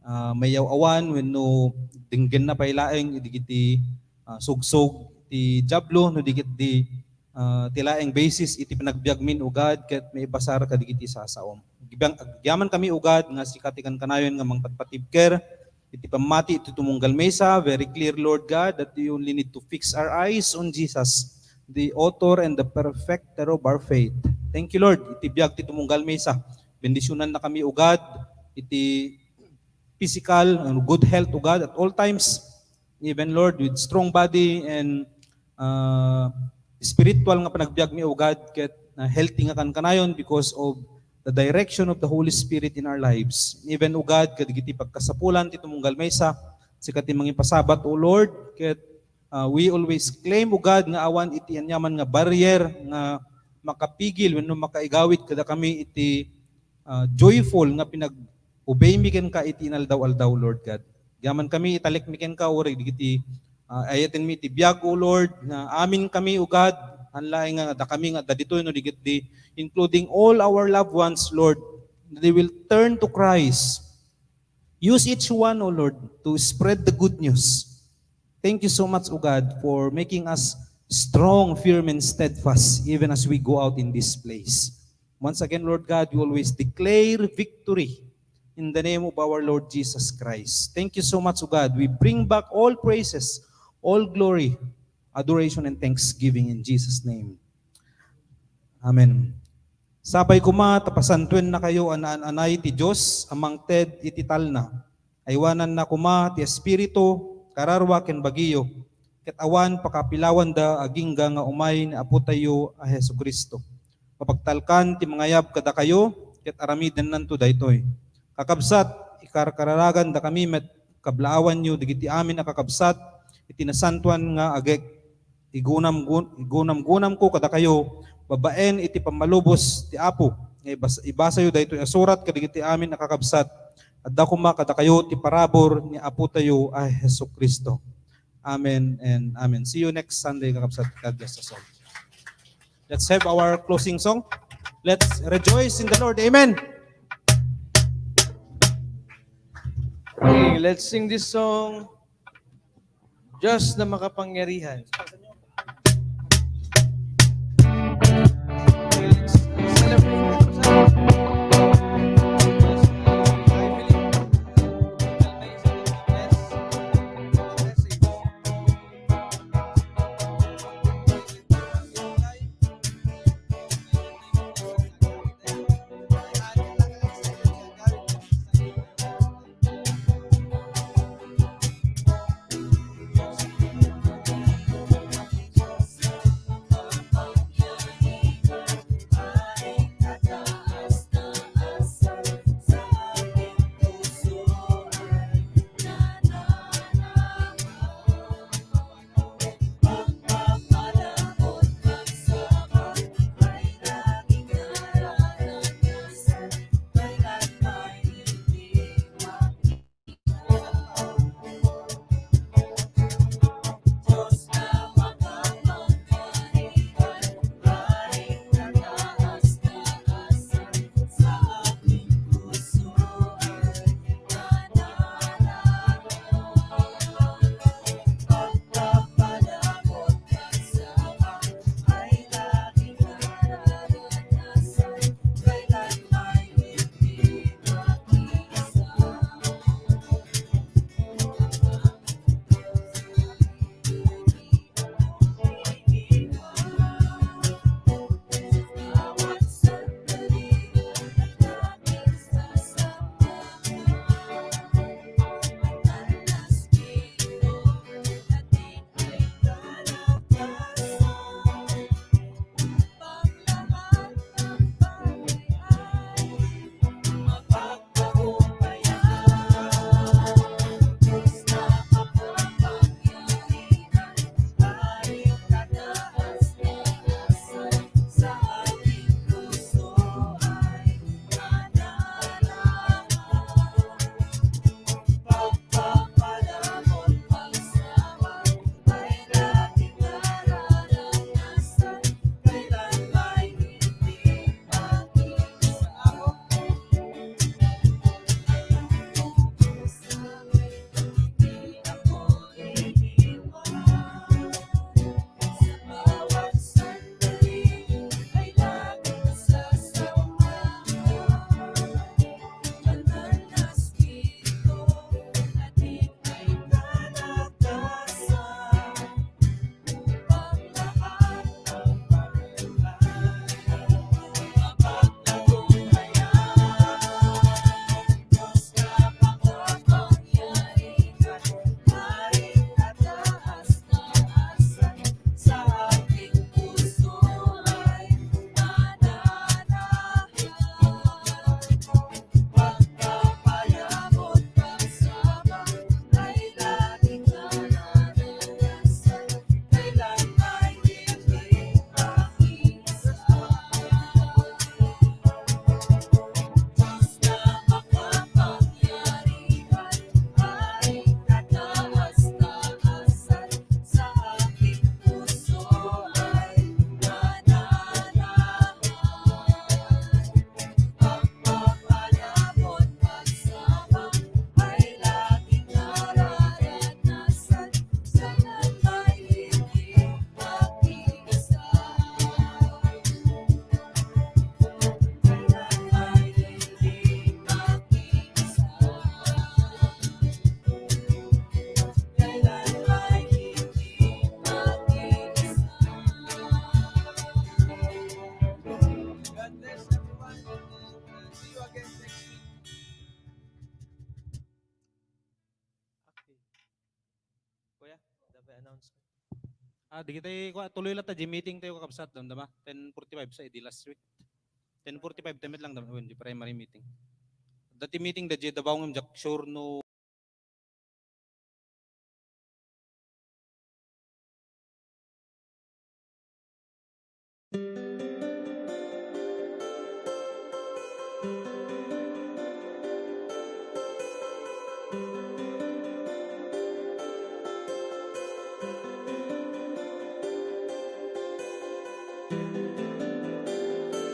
ah, mayaw-awan wenno denggenna pay laeng dagiti, ah, sugsog ti Diablo no di ket di, ah, ti laeng basis iti panagbiagmin, O God, ket maibasar kadagiti sasaom. Agyaman kami, O God, nga sika ti kankanayon nga mangpatpatibker iti pammati iti tumunggal maysa. Very clear, Lord God, that we only need to fix our eyes on Jesus, the author and the perfecter of our faith. Thank you, Lord, iti biag ti tumunggal maysa. Bendisyonannakami, O God, iti physical and good health, O God, at all times. Even, Lord, with strong body and, uh, spiritual nga panagbiagmi, O God, ket, uh, healthy nga kankanayon because of the direction of the Holy Spirit in our lives. Even, O God, kadagiti pagkasapulan ti tumunggal maysa, sika ti mangipasabat, O Lord, ket, uh, we always claim, O God, nga awan iti aniaman nga barrier nga makapigil wenno makaigawid kadakami iti, ah, joyful nga pinag-obeymi kenka iti inaldaw-aldaw, Lord God. Agyaman kami, italekmi kenka, uray dagiti, ah, ayatenmi iti biag, O Lord, nga amin kami, O God, han laeng nga dakami nga adda ditoy, no di ket di, including all our loved ones, Lord, they will turn to Christ. Use each one, O Lord, to spread the good news. Thank you so much, O God, for making us strong, firm, and steadfast even as we go out in this place. Once again, Lord God, we always declare victory in the name of our Lord Jesus Christ. Thank you so much, O God. We bring back all praises, all glory, adoration, and thanksgiving in Jesus' name. Amen. Sapay koma ta pasantuennakayo a naan-anay ti Dios a mangted iti talna. Aywananna koma ti Espiritu, kararua ken bagio, ket awan pakapilawanda agingga nga umay ni Apotayo a Jesu-Cristo. Mapagtalkan ti mangayab kadakayo, ket aramidennanto daytoy. Kakabsat, ikarkararagandakami met kablaawanyo dagiti amin a kakabsat iti nasantoan nga agek. Igunam-, igunamgunamko kadakayo babaen iti pammalubos ti Apo nga ibas-, ibasayo daytoy a surat kadagiti amin a kakabsat. Adda koma kadakayo ti parabur ni Apotayo a Jesu-Cristo. Amen and amen. See you next Sunday, kakabsat. God bless us all. Let's have our closing song. Let's rejoice in the Lord. Amen. Okay, let's sing this song. Diyos na makapangyarihan. Okay, let's celebrate. Announcement. Ah, di kita, kua, tuloy lang ta di meeting tayo, kakabsat, damdama. Ten forty-five sa idi last week. Ten forty-five, ten minutes lang, damdama, di primary meeting. Dati meeting da di Davao ngem, jak sure no